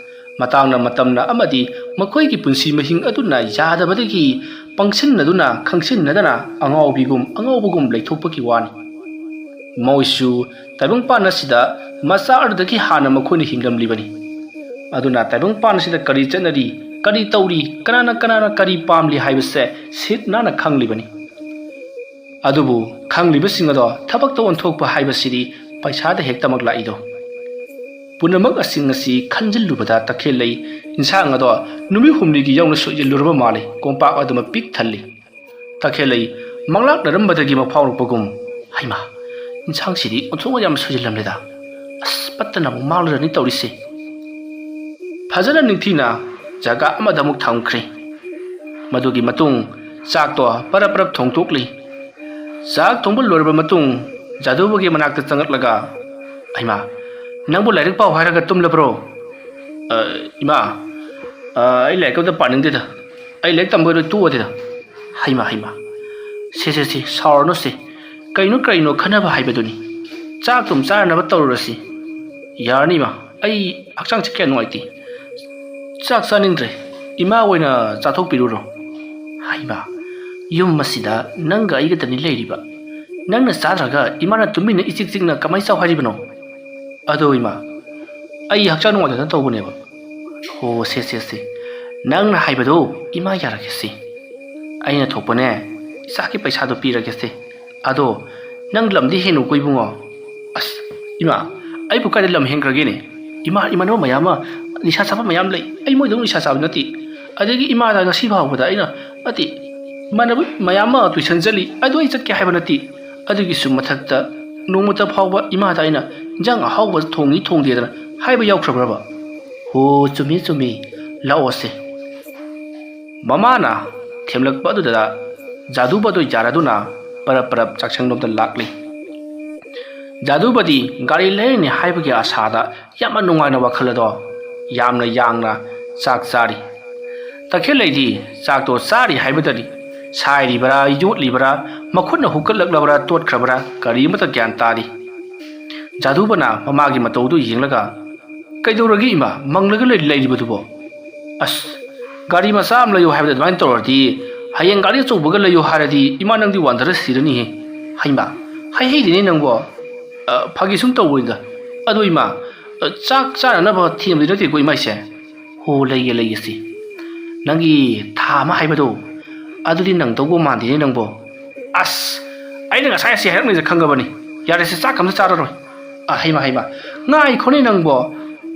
ꯃꯇꯥꯡꯅ, ꯃꯇꯝꯅ ꯑꯃꯗꯤ ꯃꯈꯣꯏꯒꯤ ꯄꯨꯟꯁꯤ ꯃꯍꯤꯡ ꯑꯗꯨꯅ ꯌꯥꯗꯕꯗꯒꯤ ꯄꯪꯁꯤꯟꯅꯗꯨꯅ ꯈꯪꯁꯤꯟꯅꯗꯅ ꯑꯉꯥꯎꯕꯤꯒꯨꯝ ꯑꯉꯥꯎꯕꯒꯨꯝ ꯂꯩꯊꯣꯛꯄꯒꯤ ꯋꯥꯅꯤ꯫ ꯃꯣꯏꯁꯨ ꯇꯥꯏꯕꯪꯄꯥꯟ ꯑꯁꯤꯗ ꯃꯆꯥ ꯑꯗꯨꯗꯒꯤ ꯍꯥꯟꯅ ꯃꯈꯣꯏꯅ ꯍꯤꯡꯂꯝꯂꯤꯕꯅꯤ꯫ ꯑꯗꯨꯅ ꯇꯥꯏꯕꯪꯄꯥꯟ ꯑꯁꯤꯗ ꯀꯔꯤ ꯆꯠꯅꯔꯤ, ꯀꯔꯤ ꯇꯧꯔꯤ, ꯀꯅꯥꯅ ꯀꯅꯥꯅ ꯀꯔꯤ ꯄꯥꯝꯂꯤ ꯍꯥꯏꯕꯁꯦ ꯁꯤꯠ ꯅꯥꯟꯅ ꯈꯪꯂꯤꯕꯅꯤ꯫ ꯑꯗꯨꯕꯨ ꯈꯪꯂꯤꯕꯁꯤꯡ ꯑꯗꯣ ꯊꯕꯛꯇ ꯑꯣꯟꯊꯣꯛꯄ ꯍꯥꯏꯕꯁꯤꯗꯤ ꯄꯩꯁꯥꯗ ꯍꯦꯛꯇꯃꯛ ꯂꯥꯛꯏꯗꯣ꯫ ꯄꯨꯝꯅꯃꯛ ꯑꯁꯤꯡ ꯑꯁꯤ ꯈꯟꯖꯤꯜꯂꯨꯕꯗ ꯇꯈꯦꯜꯂꯩ ꯏꯟꯁꯥꯡ ꯑꯗꯣ ꯅꯨꯃꯤꯠ ꯍꯨꯝꯅꯤꯒꯤ ꯌꯧꯅ ꯁꯣꯏꯖꯤꯜꯂꯨꯔꯕ ꯃꯥꯜꯂꯤ꯫ ꯀꯣꯝꯄꯥꯛ ꯑꯗꯨꯃ ꯄꯤꯛ ꯊꯜꯂꯤ꯫ ꯇꯈꯦꯜꯂꯩ ꯃꯪꯂꯥꯛꯅꯔꯝꯕꯗꯒꯤ ꯑꯃ ꯐꯥꯎꯔꯛꯄꯒꯨꯝ, "ꯍꯩꯃꯥ, ꯏꯟꯁꯥꯡꯁꯤꯗꯤ ꯑꯣꯟꯊꯣꯛꯅ ꯌꯥꯝ ꯁꯣꯏꯖꯤꯜꯂꯝꯂꯦꯗ꯫ ꯑꯁ, ꯄꯠꯇꯅ ꯑꯃꯨꯛ ꯃꯥꯡꯂꯨꯔꯅꯤ ꯇꯧꯔꯤꯁꯦ꯫" ꯐꯖꯅ ꯅꯤꯡꯊꯤꯅ ꯖꯒꯥ ꯑꯃꯗ ꯑꯃꯨꯛ ꯊꯝꯈ꯭ꯔꯦ꯫ ꯃꯗꯨꯒꯤ ꯃꯇꯨꯡ ꯆꯥꯛꯇꯣ ꯄꯔꯞ ꯄꯔꯞ ꯊꯣꯡꯗꯣꯛꯂꯤ꯫ ꯆꯥꯛ ꯊꯣꯡꯕ ꯂꯣꯏꯔꯕ ꯃꯇꯨꯡ ꯖꯥꯗꯨꯕꯒꯤ ꯃꯅꯥꯛꯇ ꯆꯪꯉꯛꯂꯒ, "ꯍꯩꯃꯥ, ꯅꯪꯕꯨ ꯂꯥꯏꯔꯤꯛ ꯄꯥꯎ ꯍꯥꯏꯔꯒ ꯇꯨꯝꯂꯕ꯭ꯔꯣ?" "ꯑ, ꯏꯃꯥ, ꯑ, ꯑꯩ ꯂꯥꯏꯔꯤꯛ ꯑꯝꯇ ꯄꯥꯅꯤꯡꯗꯦꯗ꯫ ꯑꯩ ꯂꯥꯏꯔꯤꯛ ꯇꯝꯕ ꯂꯣꯏ ꯇꯣꯛꯑꯗꯤꯗ꯫" "ꯍꯩꯃꯥ, ꯍꯩꯃꯥ, ꯁꯦ, ꯁꯦ, ꯁꯦ, ꯁꯥꯎꯔꯅꯨ ꯁꯦ꯫ ꯀꯩꯅꯣ, ꯀꯩꯅꯣ ꯈꯟꯅꯕ ꯍꯥꯏꯕꯗꯨꯅꯤ꯫ ꯆꯥꯛ ꯊꯨꯝ ꯆꯥꯅꯅꯕ ꯇꯧꯔꯨꯔꯁꯤ꯫ ꯌꯥꯔꯅꯤ ꯏꯃꯥ, ꯑꯩ ꯍꯛꯆꯥꯡꯁꯦ ꯀꯌꯥ ꯅꯨꯡꯉꯥꯏꯇꯦ꯫ ꯆꯥꯛ ꯆꯥꯅꯤꯡꯗ꯭ꯔꯦ꯫ ꯏꯃꯥ ꯑꯣꯏꯅ ꯆꯥꯊꯣꯛꯄꯤꯔꯨꯔꯣ꯫" "ꯍꯩꯃꯥ, ꯌꯨꯝ ꯑꯁꯤꯗ ꯅꯪꯒ ꯑꯩꯒꯗꯅꯤ ꯂꯩꯔꯤꯕ꯫ ꯅꯪꯅ ꯆꯥꯗ꯭ꯔꯒ ꯏꯃꯥꯅ ꯇꯨꯃꯤꯟꯅ ꯏꯆꯤꯛ ꯆꯤꯛꯅ ꯀꯃꯥꯏ ꯆꯥꯎ ꯍꯥꯏꯔꯤꯕꯅꯣ?" "ꯑꯗꯣ ꯏꯃꯥ, ꯑꯩ ꯍꯛꯆꯥꯡ ꯅꯨꯡꯉꯥꯏꯇꯗꯅ ꯇꯧꯕꯅꯦꯕ꯫" "ꯍꯣ, ꯁꯦ, ꯁꯦ, ꯁꯦ꯫ ꯅꯪꯅ ꯍꯥꯏꯕꯗꯣ ꯏꯃꯥ ꯌꯥꯔꯒꯦ ꯁꯦ꯫ ꯑꯩꯅ ꯊꯣꯛꯄꯅꯦ, ꯏꯆꯥꯒꯤ ꯄꯩꯁꯥꯗꯣ ꯄꯤꯔꯒꯦ ꯁꯦ꯫ ꯑꯗꯣ ꯅꯪ ꯂꯝꯗꯤ ꯍꯦꯟꯅꯨꯀꯣ ꯏꯕꯨꯡꯉꯣ꯫" "ꯑꯁ, ꯏꯃꯥ, ꯑꯩꯕꯨ ꯀꯥꯏꯗ ꯂꯝ ꯍꯦꯟꯈ꯭ꯔꯒꯦꯅꯦ? ꯏꯃꯥ, ꯏꯃꯥꯟꯅꯕ ꯃꯌꯥꯝ ꯑꯃ, ꯅꯤꯁꯥ ꯆꯥꯕ ꯃꯌꯥꯝ ꯂꯩ꯫ ꯑꯩ ꯃꯣꯏꯗꯧꯅ ꯅꯤꯁꯥ ꯆꯥꯕ ꯅꯠꯇꯦ꯫ ꯑꯗꯒꯤ ꯏꯃꯥꯗ ꯉꯁꯤ ꯐꯥꯎꯕꯗ ꯑꯩꯅ, ꯅꯠꯇꯦ, ꯏꯃꯥꯟꯅꯕ ꯃꯌꯥꯝ ꯑꯃ ꯇꯨꯏꯁꯟ ꯆꯠꯂꯤ, ꯑꯗꯨ ꯑꯩ ꯆꯠꯀꯦ ꯍꯥꯏꯕ ꯅꯠꯇꯦ꯫ ꯑꯗꯨꯒꯤꯁꯨ ꯃꯊꯛꯇ ꯅꯣꯡꯃꯇ ꯐꯥꯎꯕ ꯏꯃꯥꯗ ꯑꯩꯅ ꯏꯟꯖꯥꯡ ꯑꯍꯥꯎꯕ ꯊꯣꯡꯉꯤ ꯊꯣꯡꯗꯦꯗꯅ ꯍꯥꯏꯕ ꯌꯥꯎꯈ꯭ꯔꯕ꯭ꯔꯕ?" "ꯍꯣ, ꯆꯨꯝꯃꯤ, ꯆꯨꯝꯃꯤ꯫ ꯂꯥꯛꯑꯣꯁꯦ꯫" ꯃꯃꯥꯅ ꯊꯦꯝꯂꯛꯄ ꯑꯗꯨꯗ ꯖꯥꯗꯨꯕꯗꯨ ꯌꯥꯔꯗꯨꯅ ꯄꯔꯞ ꯄꯔꯞ ꯆꯥꯛꯁꯪꯂꯣꯝꯗ ꯂꯥꯛꯂꯤ꯫ ꯖꯥꯗꯨꯕꯗꯤ ꯒꯥꯔꯤ ꯂꯩꯔꯅꯤ ꯍꯥꯏꯕꯒꯤ ꯑꯁꯥꯗ ꯌꯥꯝꯅ ꯅꯨꯡꯉꯥꯏꯅ ꯋꯥꯈꯜ ꯑꯗꯣ ꯌꯥꯝꯅ ꯌꯥꯡꯅ ꯆꯥꯛ ꯆꯥꯔꯤ꯫ ꯇꯈꯦꯜꯂꯩꯗꯤ ꯆꯥꯛꯇꯣ ꯆꯥꯔꯤ ꯍꯥꯏꯕꯗꯅꯤ ꯁꯥꯏꯔꯤꯕꯔꯥ, ꯌꯣꯠꯂꯤꯕꯔꯥ, ꯃꯈꯨꯠꯅ ꯍꯨꯛꯀꯠꯂꯛꯂꯕ꯭ꯔꯥ, ꯇꯣꯠꯈ꯭ꯔꯕ꯭ꯔꯥ, ꯀꯔꯤ ꯑꯃꯠꯇ ꯒ꯭ꯌꯥꯟ ꯇꯥꯗꯦ꯫ ꯖꯥꯗꯨꯕꯅ ꯃꯃꯥꯒꯤ ꯃꯇꯧꯗꯨ ꯌꯦꯡꯂꯒ, "ꯀꯩꯗꯧꯔꯒꯦ ꯏꯃꯥ, ꯃꯪꯂꯒ ꯂꯩ-, ꯂꯩꯔꯤꯕꯗꯨꯕꯣ?" "ꯑꯁ, ꯒꯥꯔꯤ ꯃꯆꯥ ꯑꯃ ꯂꯩꯌꯨ ꯍꯥꯏꯕꯗ ꯑꯗꯨꯃꯥꯏꯅ ꯇꯧꯔꯗꯤ ꯍꯌꯦꯡ ꯒꯥꯔꯤ ꯑꯆꯧꯕꯒ ꯂꯩꯌꯣ ꯍꯥꯏꯔꯗꯤ ꯏꯃꯥ ꯅꯪꯗꯤ ꯋꯥꯟꯊꯔ ꯁꯤꯔꯅꯤꯍꯦ꯫ ꯍꯩꯃꯥ, ꯍꯩ ꯍꯩꯗꯤꯅꯦ ꯅꯪꯕꯣ꯫ ꯑ, ꯐꯥꯒꯤ ꯁꯨꯝ ꯇꯧꯕꯅꯤꯗ꯫ ꯑꯗꯣ ꯏꯃꯥ, ꯑ, ꯆꯥꯛ ꯆꯥꯅꯅꯕ ꯊꯦꯝꯗꯤ ꯅꯠꯇꯦꯀꯣ ꯏꯃꯥ ꯑꯩꯁꯦ? ꯍꯣ, ꯂꯩꯒꯦ, ꯂꯩꯒꯦ ꯁꯤ꯫ ꯅꯪꯒꯤ ꯊꯥ ꯑꯃ ꯍꯥꯏꯕꯗꯣ, ꯑꯗꯨꯗꯤ ꯅꯪꯗꯧꯕ ꯃꯥꯟꯗꯦꯅꯦ ꯅꯪꯕꯣ꯫ ꯑꯁ, ꯑꯩꯅ ꯉꯁꯥꯏ ꯑꯁꯤ ꯍꯥꯏꯔꯛꯅꯤꯁꯦ ꯈꯪꯉꯕꯅꯤ꯫ ꯌꯥꯔꯦꯁꯦ, ꯆꯥꯛ ꯑꯝꯇ ꯆꯥꯔꯔꯣꯏ꯫ ꯑ, ꯍꯩꯃꯥ, ꯍꯩꯃꯥ, ꯉꯥꯏꯈꯣꯅꯦ ꯅꯪꯕꯣ꯫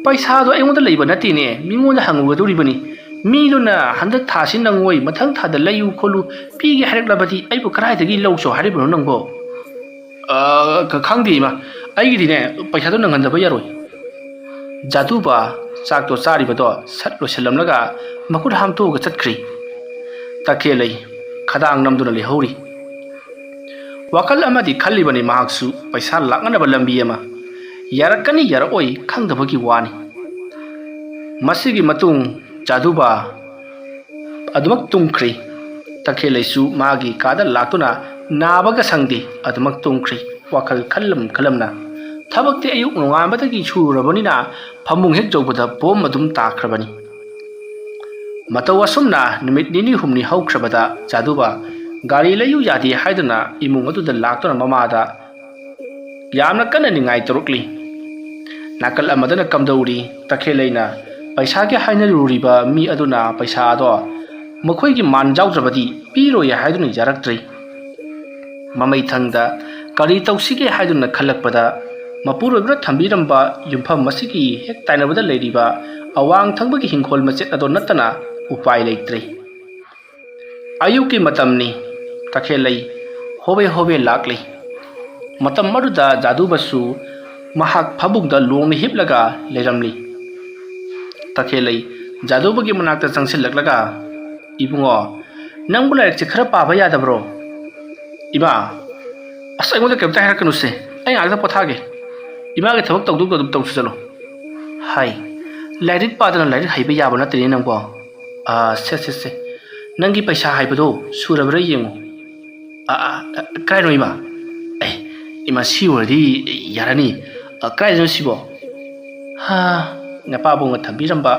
ꯄꯩꯁꯥꯗꯣ ꯑꯩꯉꯣꯟꯗ ꯂꯩꯕ ꯅꯠꯇꯦꯅꯦ, ꯃꯤꯉꯣꯟꯗ ꯍꯪꯉꯨꯒꯗꯧꯔꯤꯕꯅꯤ꯫ ꯃꯤꯗꯨꯅ ꯍꯟꯗꯛ ꯊꯥꯁꯤ ꯅꯪꯉꯣꯏ, ꯃꯊꯪ ꯊꯥꯗ ꯂꯩꯌꯨ ꯈꯣꯠꯂꯨ, ꯄꯤꯒꯦ ꯍꯥꯏꯔꯛꯂꯕꯗꯤ ꯑꯩꯕꯨ ꯀꯗꯥꯏꯗꯒꯤ ꯂꯧꯁꯣ ꯍꯥꯏꯔꯤꯕꯅꯣ ꯅꯪꯕꯣ? ꯑ, ꯈ-, ꯈꯪꯗꯦ ꯏꯃꯥ, ꯑꯩꯒꯤꯗꯤꯅꯦ ꯄꯩꯁꯥꯗꯣ ꯅꯪꯍꯟꯗꯕ ꯌꯥꯔꯣꯏ꯫ ꯖꯥꯗꯨꯕ ꯆꯥꯛꯇꯣ ꯆꯥꯔꯤꯕꯗꯣ ꯁꯠ ꯂꯣꯏꯁꯤꯜꯂꯝꯂꯒ ꯃꯈꯨꯠ ꯍꯥꯝꯇꯣꯛꯑꯒ ꯆꯠꯈ꯭ꯔꯤ꯫ ꯇꯈꯦꯜꯂꯩ ꯈꯗꯥꯡ ꯅꯝꯗꯨꯅ ꯂꯩꯍꯧꯔꯤ꯫ ꯋꯥꯈꯜ ꯑꯃꯗꯤ ꯈꯜꯂꯤꯕꯅꯤ ꯃꯍꯥꯛꯁꯨ, ꯄꯩꯁꯥ ꯂꯥꯛꯅꯅꯕ ꯂꯝꯕꯤ ꯑꯃ꯫ ꯌꯥꯔꯛꯀꯅꯤ ꯌꯥꯔꯛꯑꯣꯏ ꯈꯪꯗꯕꯒꯤ ꯋꯥꯅꯤ꯫ ꯃꯁꯤꯒꯤ ꯃꯇꯨꯡ ꯖꯥꯗꯨꯕ ꯑꯗꯨꯃꯛ ꯇꯨꯝꯈ꯭ꯔꯤ꯫ ꯇꯈꯦꯜꯂꯩꯁꯨ ꯃꯥꯒꯤ ꯀꯥꯗ ꯂꯥꯛꯇꯨꯅ ꯅꯥꯕꯒ ꯁꯪꯗꯦ, ꯑꯗꯨꯃꯛ ꯇꯨꯝꯈ꯭ꯔꯤ꯫ ꯋꯥꯈꯜ ꯈꯜꯂꯝ ꯈꯜꯂꯝꯅ ꯊꯕꯛꯇꯤ ꯑꯌꯨꯛ ꯅꯣꯡꯉꯥꯟꯕꯗꯒꯤ ꯁꯨꯔꯨꯔꯕꯅꯤꯅ ꯐꯃꯨꯡ ꯍꯦꯛ ꯌꯧꯕꯗ ꯄꯣꯝ ꯑꯗꯨꯝ ꯇꯥꯈ꯭ꯔꯕꯅꯤ꯫ ꯃꯇꯧ ꯑꯁꯨꯝꯅ ꯅꯨꯃꯤꯠ ꯅꯤꯅꯤ ꯍꯨꯝꯅꯤ ꯍꯧꯈ꯭ꯔꯕꯗ ꯖꯥꯗꯨꯕ ꯒꯥꯔꯤ ꯂꯩꯌꯨ ꯌꯥꯗꯦ ꯍꯥꯏꯗꯨꯅ ꯏꯃꯨꯡ ꯑꯗꯨꯗ ꯂꯥꯛꯇꯨꯅ ꯃꯃꯥꯗ ꯌꯥꯝꯅ ꯀꯟꯅ ꯅꯤꯡꯉꯥꯏ ꯇꯧꯔꯛꯂꯤ꯫ ꯅꯥꯀꯜ ꯑꯃꯗꯅ ꯀꯝꯗꯧꯔꯤ? ꯇꯈꯦꯜꯂꯩꯅ ꯄꯩꯁꯥꯒꯤ ꯍꯥꯏꯅꯔꯨꯔꯤꯕ ꯃꯤ ꯑꯗꯨꯅ ꯄꯩꯁꯥ ꯑꯗꯣ ꯃꯈꯣꯏꯒꯤ ꯃꯥꯟ ꯌꯥꯎꯗ꯭ꯔꯕꯗꯤ ꯄꯤꯔꯣꯏ ꯍꯥꯏꯗꯨꯅ ꯌꯥꯔꯛꯇ꯭ꯔꯤ꯫ ꯃꯃꯩꯊꯪꯗ ꯀꯔꯤ ꯇꯧꯁꯤꯒꯦ ꯍꯥꯏꯗꯨꯅ ꯈꯜꯂꯛꯄꯗ, ꯃꯄꯨꯔꯣꯏꯕꯅ ꯊꯝꯕꯤꯔꯝꯕ ꯌꯨꯝꯐꯝ ꯑꯁꯤꯒꯤ ꯍꯦꯛ ꯇꯥꯏꯅꯕꯗ ꯂꯩꯔꯤꯕ ꯑꯋꯥꯡ ꯊꯪꯕꯒꯤ ꯍꯤꯡꯈꯣꯜ ꯃꯆꯦꯠ ꯑꯗꯣ ꯅꯠꯇꯅ ꯎꯄꯥꯏ ꯂꯩꯇ꯭ꯔꯦ꯫ ꯑꯌꯨꯛꯀꯤ ꯃꯇꯝꯅꯤ꯫ ꯇꯈꯦꯜꯂꯩ ꯍꯣꯕꯦ ꯍꯣꯕꯦ ꯂꯥꯛꯂꯤ꯫ ꯃꯇꯝ ꯑꯗꯨꯗ ꯖꯥꯗꯨꯕꯁꯨ ꯃꯍꯥꯛ ꯐꯃꯨꯡꯗ ꯂꯣꯡꯅ ꯍꯤꯞꯂꯒ ꯂꯩꯔꯝꯂꯤ꯫ ꯇꯈꯦꯜꯂꯩ ꯖꯥꯗꯨꯕꯒꯤ ꯃꯅꯥꯛꯇ ꯆꯪꯁꯤꯜꯂꯛꯂꯒ, "ꯏꯕꯨꯡꯉꯣ, ꯅꯪꯕꯨ ꯂꯥꯏꯔꯤꯛꯁꯦ ꯈꯔ ꯄꯥꯕ ꯌꯥꯗꯕ꯭ꯔꯣ?" "ꯏꯃꯥ, ꯑꯁ, ꯑꯩꯉꯣꯟꯗ ꯀꯩꯝꯇ ꯍꯥꯏꯔꯛꯀꯅꯨꯁꯦ, ꯑꯩ ꯉꯥꯏꯍꯥꯛꯇ ꯄꯣꯊꯥꯒꯦ꯫ ꯏꯃꯥꯒꯤ ꯊꯕꯛ ꯇꯧꯗꯧꯗꯣ ꯑꯗꯨꯝ ꯇꯧꯁꯤ ꯆꯠꯂꯣ꯫" "ꯍꯥꯏ, ꯂꯥꯏꯔꯤꯛ ꯄꯥꯗꯅ ꯂꯥꯏꯔꯤꯛ ꯍꯩꯕ ꯌꯥꯕ ꯅꯠꯇꯦꯅꯦ ꯅꯪꯕꯣ꯫ ꯑꯥ, ꯁꯦ, ꯁꯦ, ꯁꯦ, ꯅꯪꯒꯤ ꯄꯩꯁꯥ ꯍꯥꯏꯕꯗꯣ ꯁꯨꯔꯕ꯭ꯔꯥ ꯌꯦꯡꯉꯨ꯫" "ꯑꯥ, ꯑꯥ, ꯑꯥ, ꯀꯥꯏꯅꯣ ꯏꯃꯥ? ꯑꯦ, ꯏꯃꯥ, ꯁꯤ ꯑꯣꯏꯔꯗꯤ ꯌꯥꯔꯅꯤ꯫ ꯑ, ꯀꯥꯏꯗꯅꯣ ꯁꯤꯕꯣ?" "ꯍꯥ, ꯅꯄꯥꯕꯨꯡꯅ ꯊꯝꯕꯤꯔꯝꯕ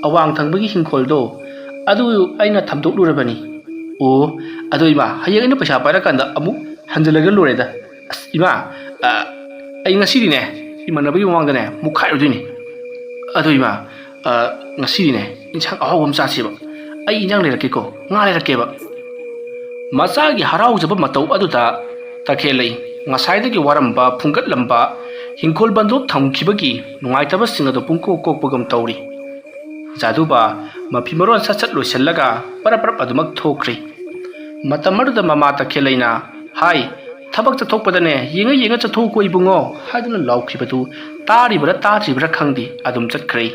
ꯑꯋꯥꯡ ꯊꯪꯕꯒꯤ ꯍꯤꯡꯈꯣꯜꯗꯣ, ꯑꯗꯨ ꯑꯩꯅ ꯊꯝꯗꯣꯛꯂꯨꯔꯕꯅꯤ꯫" ꯑꯣ, ꯑꯗꯣ ꯏꯃꯥ, ꯍꯌꯦꯡ ꯑꯩꯅ ꯄꯩꯁꯥ ꯄꯥꯏꯔꯀꯥꯟꯗ ꯑꯃꯨꯛ ꯍꯟꯖꯤꯜꯂꯒ ꯂꯣꯏꯔꯦꯗ꯫ ꯑꯁ ꯏꯃꯥ, ꯑ, ꯑꯩ ꯉꯁꯤꯗꯤꯅꯦ, ꯏꯃꯥꯟꯅꯕꯒꯤ ꯃꯃꯥꯡꯗꯅꯦ ꯃꯨꯛꯈꯥꯏꯔꯨꯗꯣꯏꯅꯤ꯫ ꯑꯗꯣ ꯏꯃꯥ, ꯑ, ꯉꯁꯤꯗꯤꯅꯦ ꯏꯟꯁꯥꯡ ꯑꯍꯥꯎꯕ ꯑꯃ ꯆꯥꯁꯦꯕ꯫ ꯑꯩ ꯏꯟꯖꯥꯡ ꯂꯩꯔꯛꯀꯦꯀꯣ, ꯉꯥ ꯂꯩꯔꯛꯀꯦꯕ꯫ ꯃꯆꯥꯒꯤ ꯍꯔꯥꯎꯖꯕ ꯃꯇꯧ ꯑꯗꯨꯗ ꯇꯈꯦꯜꯂꯩ ꯉꯁꯥꯏꯗꯒꯤ ꯋꯥꯔꯝꯕ, ꯐꯨꯡꯒꯠꯂꯝꯕ, ꯍꯤꯡꯈꯣꯜ ꯕꯟꯗꯣꯞ ꯊꯝꯈꯤꯕꯒꯤ ꯅꯨꯡꯉꯥꯏꯇꯕꯁꯤꯡ ꯑꯗꯨ ꯄꯨꯡꯀꯣꯛ ꯀꯣꯛꯄꯒꯨꯝ ꯇꯧꯔꯤ꯫ ꯖꯥꯗꯨꯕꯥ ꯃꯐꯤ ꯃꯔꯣꯟ ꯁꯠ ꯁꯠ ꯂꯣꯏꯁꯤꯜꯂꯒ ꯄꯔꯞ ꯄꯔꯞ ꯑꯗꯨꯃꯛ ꯊꯣꯛꯈ꯭ꯔꯦ꯫ ꯃꯇꯝ ꯑꯗꯨꯗ ꯃꯃꯥ ꯇꯈꯦꯜꯂꯩꯅ, "ꯍꯥꯏ, ꯊꯕꯛ ꯆꯠꯊꯣꯛꯄꯗꯅꯦ ꯌꯦꯡꯉ ꯌꯦꯡꯉ ꯆꯠꯊꯣꯛꯎꯀꯣ ꯏꯕꯨꯡꯉꯣ" ꯍꯥꯏꯗꯨꯅ ꯂꯥꯎꯈꯤꯕꯗꯨ ꯇꯥꯔꯤꯕ꯭ꯔꯥ ꯇꯥꯗ꯭ꯔꯤꯕ꯭ꯔꯥ ꯈꯪꯗꯦ, ꯑꯗꯨꯝ ꯆꯠꯈ꯭ꯔꯦ꯫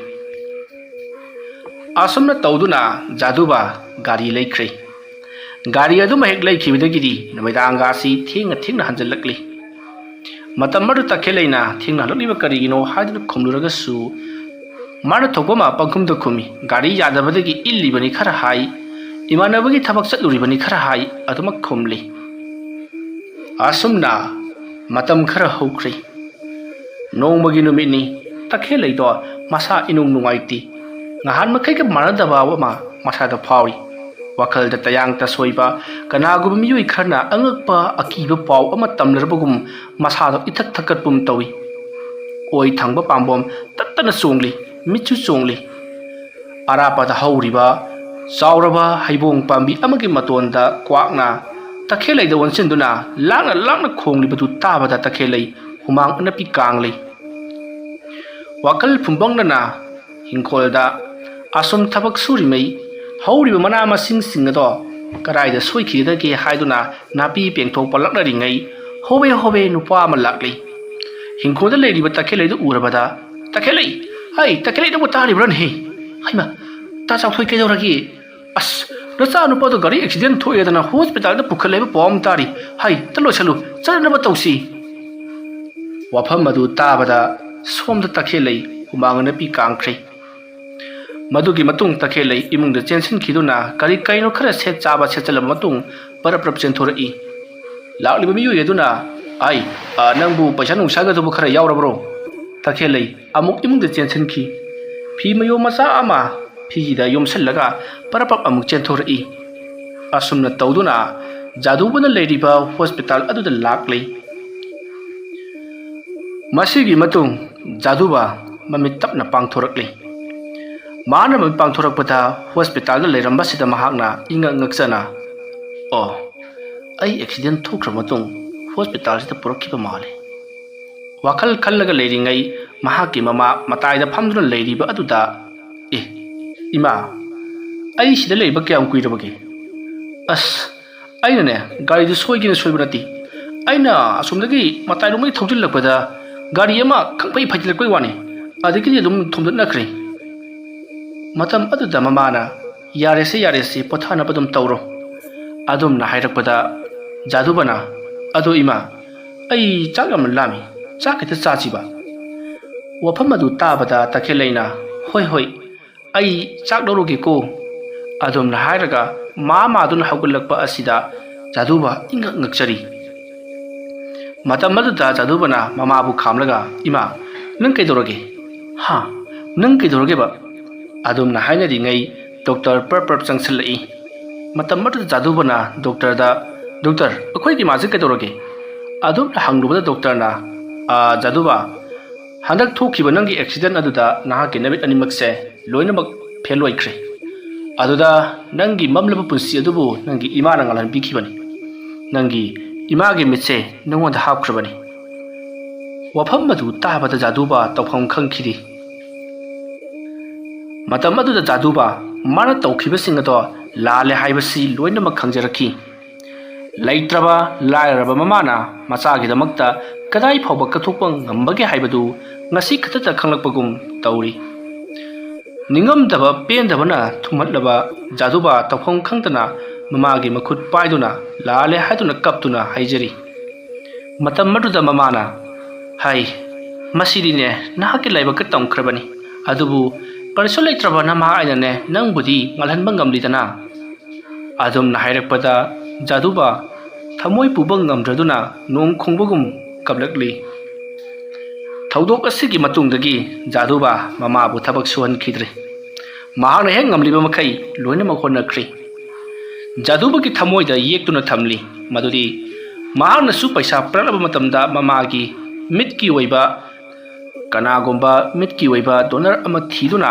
ꯑꯁꯨꯝꯅ ꯇꯧꯗꯨꯅ ꯖꯥꯗꯨꯕꯥ ꯒꯥꯔꯤ ꯂꯩꯈ꯭ꯔꯦ꯫ ꯒꯥꯔꯤ ꯑꯗꯨꯃ ꯍꯦꯛ ꯂꯩꯈꯤꯕꯗꯒꯤꯗꯤ ꯅꯨꯃꯤꯗꯥꯡꯒꯥꯁꯤ ꯊꯦꯡꯅ ꯊꯦꯡꯅ ꯍꯟꯖꯜꯂꯛꯂꯤ꯫ ꯃꯇꯝ ꯑꯗꯨ ꯇꯈꯦꯜꯂꯩꯅ ꯊꯦꯡꯅ ꯍꯜꯂꯛꯂꯤꯕ ꯀꯔꯤꯒꯤꯅꯣ ꯍꯥꯏꯗꯨꯅ ꯈꯨꯝꯂꯨꯔꯒꯁꯨ, ꯃꯥꯅ ꯊꯣꯛꯄ ꯑꯃ ꯄꯪꯈꯨꯝꯗ ꯈꯨꯝꯃꯤ꯫ ꯒꯥꯔꯤ ꯌꯥꯗꯕꯗꯒꯤ ꯏꯜꯂꯤꯕꯅꯤ ꯈꯔ ꯍꯥꯏ, ꯏꯃꯥꯟꯅꯕꯒꯤ ꯊꯕꯛ ꯆꯠꯂꯨꯔꯤꯕꯅꯤ ꯈꯔ ꯍꯥꯏ, ꯑꯗꯨꯃꯛ ꯈꯨꯝꯂꯤ꯫ ꯑꯁꯨꯝꯅ ꯃꯇꯝ ꯈꯔ ꯍꯧꯈ꯭ꯔꯦ꯫ ꯅꯣꯡꯃꯒꯤ ꯅꯨꯃꯤꯠꯅꯤ꯫ ꯇꯈꯦꯜꯂꯩꯗꯣ ꯃꯁꯥ ꯏꯅꯨꯡ ꯅꯨꯡꯉꯥꯏꯇꯦ꯫ ꯅꯍꯥꯟ ꯃꯈꯩꯒ ꯃꯥꯟꯅꯗꯕ ꯑꯃ ꯃꯁꯥꯗ ꯐꯥꯎꯔꯤ꯫ ꯋꯥꯈꯜꯗ ꯇꯌꯥꯡ ꯇꯁꯣꯏꯕ, ꯀꯅꯥꯒꯨꯝꯕ ꯃꯤꯑꯣꯏ ꯈꯔꯅ ꯑꯉꯛꯄ ꯑꯀꯤꯕ ꯄꯥꯎ ꯑꯃ ꯇꯝꯂꯔꯕꯒꯨꯝ ꯃꯁꯥꯗꯣ ꯏꯊꯛ ꯊꯛꯀꯠꯄꯨꯝ ꯇꯧꯏ꯫ ꯑꯣꯏ ꯊꯪꯕ ꯄꯥꯝꯕꯣꯝ ꯇꯠꯇꯅ ꯆꯣꯡꯂꯤ, ꯃꯤꯠꯁꯨ ꯆꯣꯡꯂꯤ꯫ ꯑꯔꯥꯞꯄꯗ ꯍꯧꯔꯤꯕ ꯆꯥꯎꯔꯕ ꯍꯩꯕꯣꯡ ꯄꯥꯝꯕꯤ ꯑꯃꯒꯤ ꯃꯇꯣꯟꯗ ꯀ꯭ꯋꯥꯛꯅ ꯇꯈꯦꯜꯂꯩꯗ ꯑꯣꯟꯁꯤꯟꯗꯨꯅ ꯂꯥꯡꯅ ꯂꯥꯡꯅ ꯈꯣꯡꯂꯤꯕꯗꯨ ꯇꯥꯕꯗ ꯇꯈꯦꯜꯂꯩ ꯍꯨꯃꯥꯡ ꯑꯅꯞꯄꯤ ꯀꯥꯡꯂꯤ꯫ ꯋꯥꯈꯜ ꯐꯨꯝꯕꯪꯅꯅ ꯍꯤꯡꯈꯣꯜꯗ ꯑꯁꯨꯝ ꯊꯕꯛ ꯁꯨꯔꯤꯉꯩ ꯍꯧꯔꯤꯕ ꯃꯅꯥ ꯃꯁꯤꯡꯁꯤꯡ ꯑꯗꯣ ꯀꯗꯥꯏꯗ ꯁꯣꯏꯈꯤꯒꯗꯒꯦ ꯍꯥꯏꯗꯨꯅ ꯅꯥꯄꯤ ꯄꯦꯡꯊꯣꯛꯄ ꯂꯥꯛꯅꯔꯤꯉꯩ ꯍꯣꯕꯦ ꯍꯣꯕꯦ ꯅꯨꯄꯥ ꯑꯃ ꯂꯥꯛꯂꯤ꯫ ꯍꯤꯡꯈꯣꯜꯗ ꯂꯩꯔꯤꯕ ꯇꯈꯦꯜꯂꯩꯗꯨ ꯎꯔꯕꯗ, "ꯇꯈꯦꯜꯂꯩ! ꯍꯩ, ꯇꯈꯦꯜꯂꯩ, ꯅꯪꯕꯨ ꯇꯥꯔꯤꯕ꯭ꯔꯥꯅꯦꯍꯦ? ꯍꯩꯃ, ꯇꯥ ꯆꯥꯎꯊꯣꯏ ꯀꯩꯗꯧꯔꯒꯦ? ꯑꯁ, ꯅꯆꯥ ꯅꯨꯄꯥꯗꯣ ꯒꯥꯔꯤ ꯑꯦꯛꯁꯤꯗꯦꯟ ꯊꯣꯛꯑꯦꯗꯅ ꯍꯣꯁꯄꯤꯇꯥꯜꯗ ꯄꯨꯈꯠꯂꯦ ꯍꯥꯏꯕ ꯄꯥꯎ ꯑꯃ ꯇꯥꯔꯤ꯫ ꯍꯩ, ꯇ ꯂꯣꯏꯁꯜꯂꯨ, ꯆꯠꯅꯕ ꯇꯧꯁꯤ"꯫ ꯋꯥꯐꯝ ꯑꯗꯨ ꯇꯥꯕꯗ ꯁꯣꯝꯗ ꯇꯈꯦꯜꯂꯩ ꯍꯨꯃꯥꯡ ꯑꯅꯞꯄꯤ ꯀꯥꯡꯈ꯭ꯔꯦ꯫ ꯃꯗꯨꯒꯤ ꯃꯇꯨꯡ ꯇꯈꯦꯜꯂꯩ ꯏꯃꯨꯡꯗ ꯆꯦꯟꯁꯤꯟꯈꯤꯗꯨꯅ ꯀꯔꯤ ꯀꯔꯤꯅꯣ ꯈꯔ ꯁꯦꯠ ꯆꯥꯕ ꯁꯦꯠꯆꯜꯂꯕ ꯃꯇꯨꯡ ꯄꯔꯞ ꯄꯔꯞ ꯆꯦꯟꯊꯣꯔꯛꯏ꯫ ꯂꯥꯛꯂꯤꯕ ꯃꯤꯑꯣꯏ ꯑꯗꯨꯅ, "ꯑꯩ, ꯑ, ꯅꯪꯕꯨ ꯄꯩꯁꯥ ꯅꯨꯡꯁꯥꯒꯗꯨꯕꯨ ꯈꯔ ꯌꯥꯎꯔꯕ꯭ꯔꯣ?" ꯇꯈꯦꯜꯂꯩ ꯑꯃꯨꯛ ꯏꯃꯨꯡꯗ ꯆꯦꯟꯁꯤꯟꯈꯤ꯫ ꯐꯤ ꯃꯌꯣꯝ ꯃꯆꯥ ꯑꯃ ꯐꯤꯗ ꯌꯣꯝꯁꯤꯜꯂꯒ ꯄꯔꯞ ꯄꯔꯞ ꯑꯃꯨꯛ ꯆꯦꯟꯊꯣꯔꯛꯏ꯫ ꯑꯁꯨꯝꯅ ꯇꯧꯗꯨꯅ ꯖꯥꯗꯨꯕꯅ ꯂꯩꯔꯤꯕ ꯍꯣꯁꯄꯤꯇꯥꯜ ꯑꯗꯨꯗ ꯂꯥꯛꯂꯤ꯫ ꯃꯁꯤꯒꯤ ꯃꯇꯨꯡ ꯖꯥꯗꯨꯕ ꯃꯃꯤꯠ ꯇꯞꯅ ꯄꯥꯡꯊꯣꯔꯛꯂꯤ꯫ ꯃꯥꯅ ꯃꯃꯤꯠ ꯄꯥꯡꯊꯣꯔꯛꯄꯗ ꯍꯣꯁꯄꯤꯇꯥꯜꯗ ꯂꯩꯔꯝꯕꯁꯤꯗ ꯃꯍꯥꯛꯅ ꯏꯉꯛ ꯉꯛꯆꯅ, "ꯑꯣ, ꯑꯩ ꯑꯦꯛꯁꯤꯗꯦꯟ ꯊꯣꯛꯈ꯭ꯔ ꯃꯇꯨꯡ ꯍꯣꯁꯄꯤꯇꯥꯜꯁꯤꯗ ꯄꯨꯔꯛꯈꯤꯕ ꯃꯥꯜꯂꯤ"꯫ ꯋꯥꯈꯜ ꯈꯜꯂꯒ ꯂꯩꯔꯤꯉꯩ ꯃꯍꯥꯛꯀꯤ ꯃꯃꯥ ꯃꯇꯥꯏꯗ ꯐꯝꯗꯨꯅ ꯂꯩꯔꯤꯕ ꯑꯗꯨꯗ, "ꯑꯦ, ꯏꯃꯥ, ꯑꯩ ꯁꯤꯗ ꯂꯩꯕ ꯀꯌꯥꯝ ꯀꯨꯏꯔꯕꯒꯦ? ꯑꯁ, ꯑꯩꯅꯅꯦ, ꯒꯥꯔꯤꯗꯨ ꯁꯣꯏꯒꯦꯅ ꯁꯣꯏꯕ ꯅꯠꯇꯦ꯫ ꯑꯩꯅ ꯑꯁꯣꯝꯗꯒꯤ ꯃꯇꯥꯏꯔꯣꯝꯗꯒꯤ ꯊꯧꯖꯤꯜꯂꯛꯄꯗ ꯒꯥꯔꯤ ꯑꯃ ꯈꯪꯐꯩ ꯐꯩꯖꯤꯜꯂꯛꯄꯩ ꯋꯥꯅꯤ꯫ ꯑꯗꯒꯤꯗꯤ ꯑꯗꯨꯝ ꯊꯣꯝꯗꯠꯅꯈ꯭ꯔꯦ"꯫ ꯃꯇꯝ ꯑꯗꯨꯗ ꯃꯃꯥꯅ, "ꯌꯥꯔꯦꯁꯦ, ꯌꯥꯔꯦꯁꯦ, ꯄꯣꯊꯥꯅꯕ ꯑꯗꯨꯝ ꯇꯧꯔꯣ"꯫ ꯑꯗꯨꯝꯅ ꯍꯥꯏꯔꯛꯄꯗ ꯖꯥꯗꯨꯕꯅ, "ꯑꯗꯣ ꯏꯃꯥ, ꯑꯩ ꯆꯥꯛ ꯌꯥꯝꯅ ꯂꯥꯝꯃꯤ, ꯆꯥꯛ ꯈꯤꯇ ꯆꯥꯁꯤꯕ"꯫ ꯋꯥꯐꯝ ꯑꯗꯨ ꯇꯥꯕꯗ ꯇꯈꯦꯜꯂꯩꯅ, "ꯍꯣꯏ, ꯍꯣꯏ, ꯑꯩ ꯆꯥꯛ ꯂꯧꯔꯨꯒꯦꯀꯣ"꯫ ꯑꯗꯨꯝꯅ ꯍꯥꯏꯔꯒ ꯃꯥ ꯃꯥꯗꯨꯅ ꯍꯧꯒꯠꯂꯛꯄ ꯑꯁꯤꯗ ꯖꯥꯗꯨꯕ ꯏꯉꯛ ꯉꯛꯆꯔꯤ꯫ ꯃꯇꯝ ꯑꯗꯨꯗ ꯖꯥꯗꯨꯕꯅ ꯃꯃꯥꯕꯨ ꯈꯥꯝꯂꯒ, "ꯏꯃꯥ, ꯅꯪ ꯀꯩꯗꯧꯔꯒꯦ? ꯍꯥ? ꯅꯪ ꯀꯩꯗꯧꯔꯒꯦꯕ?" ꯑꯗꯨꯝꯅ ꯍꯥꯏꯅꯔꯤꯉꯩ ꯗꯣꯛꯇꯔ ꯄꯔꯞ ꯄꯔꯞ ꯆꯪꯁꯤꯜꯂꯛꯏ꯫ ꯃꯇꯝ ꯑꯗꯨꯗ ꯖꯥꯗꯨꯕꯅ ꯗꯣꯛꯇꯔꯗ, "ꯗꯣꯛꯇꯔ, ꯑꯩꯈꯣꯏꯒꯤ ꯏꯃꯥꯁꯦ ꯀꯩꯗꯧꯔꯒꯦ?" ꯑꯗꯨꯝꯅ ꯍꯪꯂꯨꯕꯗ ꯗꯣꯛꯇꯔꯅ, "ꯑꯥ, ꯖꯥꯗꯨꯕ, ꯍꯟꯗꯛ ꯊꯣꯛꯈꯤꯕ ꯅꯪꯒꯤ ꯑꯦꯛꯁꯤꯗꯦꯟ ꯑꯗꯨꯗ ꯅꯍꯥꯛꯀꯤ ꯅꯃꯤꯠ ꯑꯅꯤꯃꯛꯁꯦ ꯂꯣꯏꯅꯃꯛ ꯐꯦꯜ ꯑꯣꯏꯈ꯭ꯔꯦ꯫ ꯑꯗꯨꯗ ꯅꯪꯒꯤ ꯃꯝꯂꯕ ꯄꯨꯟꯁꯤ ꯑꯗꯨꯕꯨ ꯅꯪꯒꯤ ꯏꯃꯥꯅ ꯉꯥꯜꯍꯟꯕꯤꯈꯤꯕꯅꯤ꯫ ꯅꯪꯒꯤ ꯏꯃꯥꯒꯤ ꯃꯤꯠꯁꯦ ꯅꯉꯣꯟꯗ ꯍꯥꯞꯈ꯭ꯔꯕꯅꯤ"꯫ ꯋꯥꯐꯝ ꯑꯗꯨ ꯇꯥꯕꯗ ꯖꯥꯗꯨꯕ ꯇꯧꯐꯝ ꯈꯪꯈꯤꯗꯦ꯫ ꯃꯇꯝ ꯑꯗꯨꯗ ꯖꯥꯗꯨꯕ ꯃꯥꯅ ꯇꯧꯈꯤꯕꯁꯤꯡ ꯑꯗꯣ ꯂꯥꯜꯂꯦ ꯍꯥꯏꯕꯁꯤ ꯂꯣꯏꯅꯃꯛ ꯈꯪꯖꯔꯛꯈꯤ꯫ ꯂꯩꯇ꯭ꯔꯕ ꯂꯥꯏꯔꯔꯕ ꯃꯃꯥꯅ ꯃꯆꯥꯒꯤꯗꯃꯛꯇ ꯀꯗꯥꯏ ꯐꯥꯎꯕ ꯀꯠꯊꯣꯛꯄ ꯉꯝꯕꯒꯦ ꯍꯥꯏꯕꯗꯨ ꯉꯁꯤ ꯈꯛꯇꯗ ꯈꯪꯂꯛꯄꯒꯨꯝ ꯇꯧꯔꯤ꯫ ꯅꯤꯡꯉꯝꯗꯕ ꯄꯦꯟꯗꯕꯅ ꯊꯨꯝꯍꯠꯂꯕ ꯖꯥꯗꯨꯕ ꯇꯧꯐꯝ ꯈꯪꯗꯅ ꯃꯃꯥꯒꯤ ꯃꯈꯨꯠ ꯄꯥꯏꯗꯨꯅ ꯂꯥꯜꯂꯦ ꯍꯥꯏꯗꯨꯅ ꯀꯞꯇꯨꯅ ꯍꯥꯏꯖꯔꯤ꯫ ꯃꯇꯝ ꯑꯗꯨꯗ ꯃꯃꯥꯅ, "ꯍꯥꯏ, ꯃꯁꯤꯗꯤꯅꯦ ꯅꯍꯥꯛꯀꯤ ꯂꯥꯏꯕꯛꯇ ꯇꯝꯈ꯭ꯔꯕꯅꯤ꯫ ꯑꯗꯨꯕꯨ ꯀꯔꯤꯁꯨ ꯂꯩꯇ꯭ꯔꯕ ꯅꯃꯥ ꯑꯩꯅꯅꯦ ꯅꯪꯕꯨꯗꯤ ꯉꯥꯜꯍꯟꯕ ꯉꯝꯂꯤꯗꯅ"꯫ ꯑꯗꯨꯝꯅ ꯍꯥꯏꯔꯛꯄꯗ ꯖꯥꯗꯨꯕ ꯊꯃꯣꯏ ꯄꯨꯕ ꯉꯝꯗ꯭ꯔꯗꯨꯅ ꯅꯣꯡ ꯈꯣꯡꯕꯒꯨꯝ ꯀꯞꯂꯛꯂꯤ꯫ ꯊꯧꯗꯣꯛ ꯑꯁꯤꯒꯤ ꯃꯇꯨꯡꯗꯒꯤ ꯖꯥꯗꯨꯕ ꯃꯃꯥꯕꯨ ꯊꯕꯛ ꯁꯨꯍꯟꯈꯤꯗ꯭ꯔꯦ꯫ ꯃꯍꯥꯛꯅ ꯍꯦꯛ ꯉꯝꯂꯤꯕ ꯃꯈꯩ ꯂꯣꯏꯅꯃꯛ ꯍꯣꯠꯅꯈ꯭ꯔꯦ꯫ ꯖꯥꯗꯨꯕꯒꯤ ꯊꯃꯣꯏꯗ ꯌꯦꯛꯇꯨꯅ ꯊꯝꯂꯤ ꯃꯗꯨꯗꯤ ꯃꯍꯥꯛꯅꯁꯨ ꯄꯩꯁꯥ ꯄꯥꯏꯔꯛꯂꯕ ꯃꯇꯝꯗ ꯃꯃꯥꯒꯤ ꯃꯤꯠꯀꯤ ꯑꯣꯏꯕ, ꯀꯅꯥꯒꯨꯝꯕ ꯃꯤꯠꯀꯤ ꯑꯣꯏꯕ donor ꯑꯃ ꯊꯤꯗꯨꯅ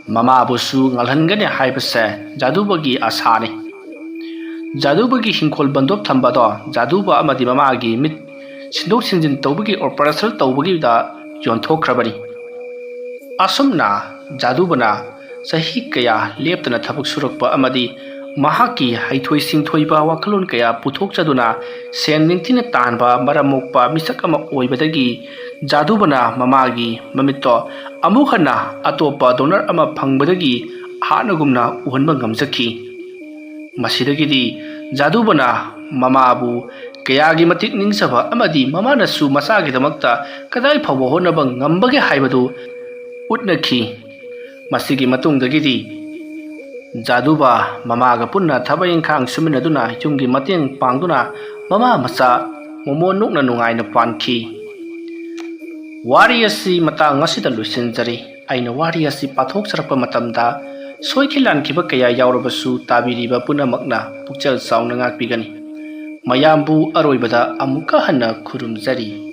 ꯃꯃꯥꯕꯨꯁꯨ ꯉꯥꯜꯍꯟꯒꯅꯤ ꯍꯥꯏꯕꯁꯦ ꯖꯥꯗꯨꯕꯒꯤ ꯑꯁꯥꯅꯤ꯫ ꯖꯥꯗꯨꯕꯒꯤ ꯍꯤꯡꯈꯣꯜ ꯕꯟꯗꯣꯞ ꯊꯝꯕꯗꯣ ꯖꯥꯗꯨꯕ ꯑꯃꯗꯤ ꯃꯃꯥꯒꯤ ꯃꯤꯠ ꯁꯤꯟꯗꯣꯛ ꯁꯤꯟꯖꯤꯟ ꯇꯧꯕꯒꯤ operation ꯇꯧꯕꯒꯤꯗ ꯌꯣꯟꯊꯣꯛꯈ꯭ꯔꯕꯅꯤ꯫ ꯑꯁꯨꯝꯅ ꯖꯥꯗꯨꯕꯅ ꯆꯍꯤ ꯀꯌꯥ ꯂꯦꯞꯇꯅ ꯊꯕꯛ ꯁꯨꯔꯛꯄ ꯑꯃꯗꯤ ꯃꯍꯥꯛꯀꯤ ꯍꯩꯊꯣꯏ ꯁꯤꯡꯊꯣꯏꯕ ꯋꯥꯈꯜꯂꯣꯟ ꯀꯌꯥ ꯄꯨꯊꯣꯛꯆꯗꯨꯅ ꯁꯦꯟ ꯅꯤꯡꯊꯤꯅ ꯇꯥꯟꯕ ꯃꯔꯝ ꯃꯣꯛꯄ ꯃꯤꯁꯛ ꯑꯃ ꯑꯣꯏꯕꯗꯒꯤ ꯖꯥꯗꯨꯕꯅ ꯃꯃꯥꯒꯤ ꯃꯃꯤꯠꯇꯣ ꯑꯃꯨꯛ ꯍꯟꯅ ꯑꯇꯣꯞꯄ donor ꯑꯃ ꯐꯪꯕꯗꯒꯤ ꯍꯥꯟꯅꯒꯨꯝꯅ ꯎꯍꯟꯕ ꯉꯝꯖꯈꯤ꯫ ꯃꯁꯤꯗꯒꯤꯗꯤ ꯖꯥꯗꯨꯕꯅ ꯃꯃꯥꯕꯨ ꯀꯌꯥꯒꯤ ꯃꯇꯤꯛ ꯅꯤꯡꯖꯕ ꯑꯃꯗꯤ ꯃꯃꯥꯅꯁꯨ ꯃꯆꯥꯒꯤꯗꯃꯛꯇ ꯀꯗꯥꯏ ꯐꯥꯎꯕ ꯍꯣꯠꯅꯕ ꯉꯝꯕꯒꯦ ꯍꯥꯏꯕꯗꯨ ꯎꯠꯅꯈꯤ꯫ ꯃꯁꯤꯒꯤ ꯃꯇꯨꯡꯗꯒꯤꯗꯤ ꯖꯥꯗꯨꯕ ꯃꯃꯥꯒ ꯄꯨꯟꯅ ꯊꯕꯛ ꯏꯪꯈꯥꯡ ꯁꯨꯃꯤꯟꯅꯗꯨꯅ ꯌꯨꯝꯒꯤ ꯃꯇꯦꯡ ꯄꯥꯡꯗꯨꯅ ꯃꯃꯥ ꯃꯆꯥ ꯃꯣꯃꯣꯟ ꯅꯣꯛꯅ ꯅꯨꯡꯉꯥꯏꯅ ꯄꯥꯟꯈꯤ꯫ ꯋꯥꯔꯤ ꯑꯁꯤ ꯃꯇꯥꯡ ꯑꯁꯤꯗ ꯂꯣꯏꯁꯤꯟꯖꯔꯤ꯫ ꯑꯩꯅ ꯋꯥꯔꯤ ꯑꯁꯤ ꯄꯥꯊꯣꯛꯆꯔꯛꯄ ꯃꯇꯝꯗ ꯁꯣꯏꯈꯤ ꯂꯥꯟꯈꯤꯕ ꯀꯌꯥ ꯌꯥꯎꯔꯕꯁꯨ ꯇꯥꯕꯤꯔꯤꯕ ꯄꯨꯝꯅꯃꯛꯅ ꯄꯨꯛꯆꯦꯜ ꯆꯥꯎꯅ ꯉꯥꯛꯄꯤꯒꯅꯤ꯫ ꯃꯌꯥꯝꯕꯨ ꯑꯔꯣꯏꯕꯗ ꯑꯃꯨꯛꯀ ꯍꯟꯅ ꯈꯨꯔꯨꯝꯖꯔꯤ꯫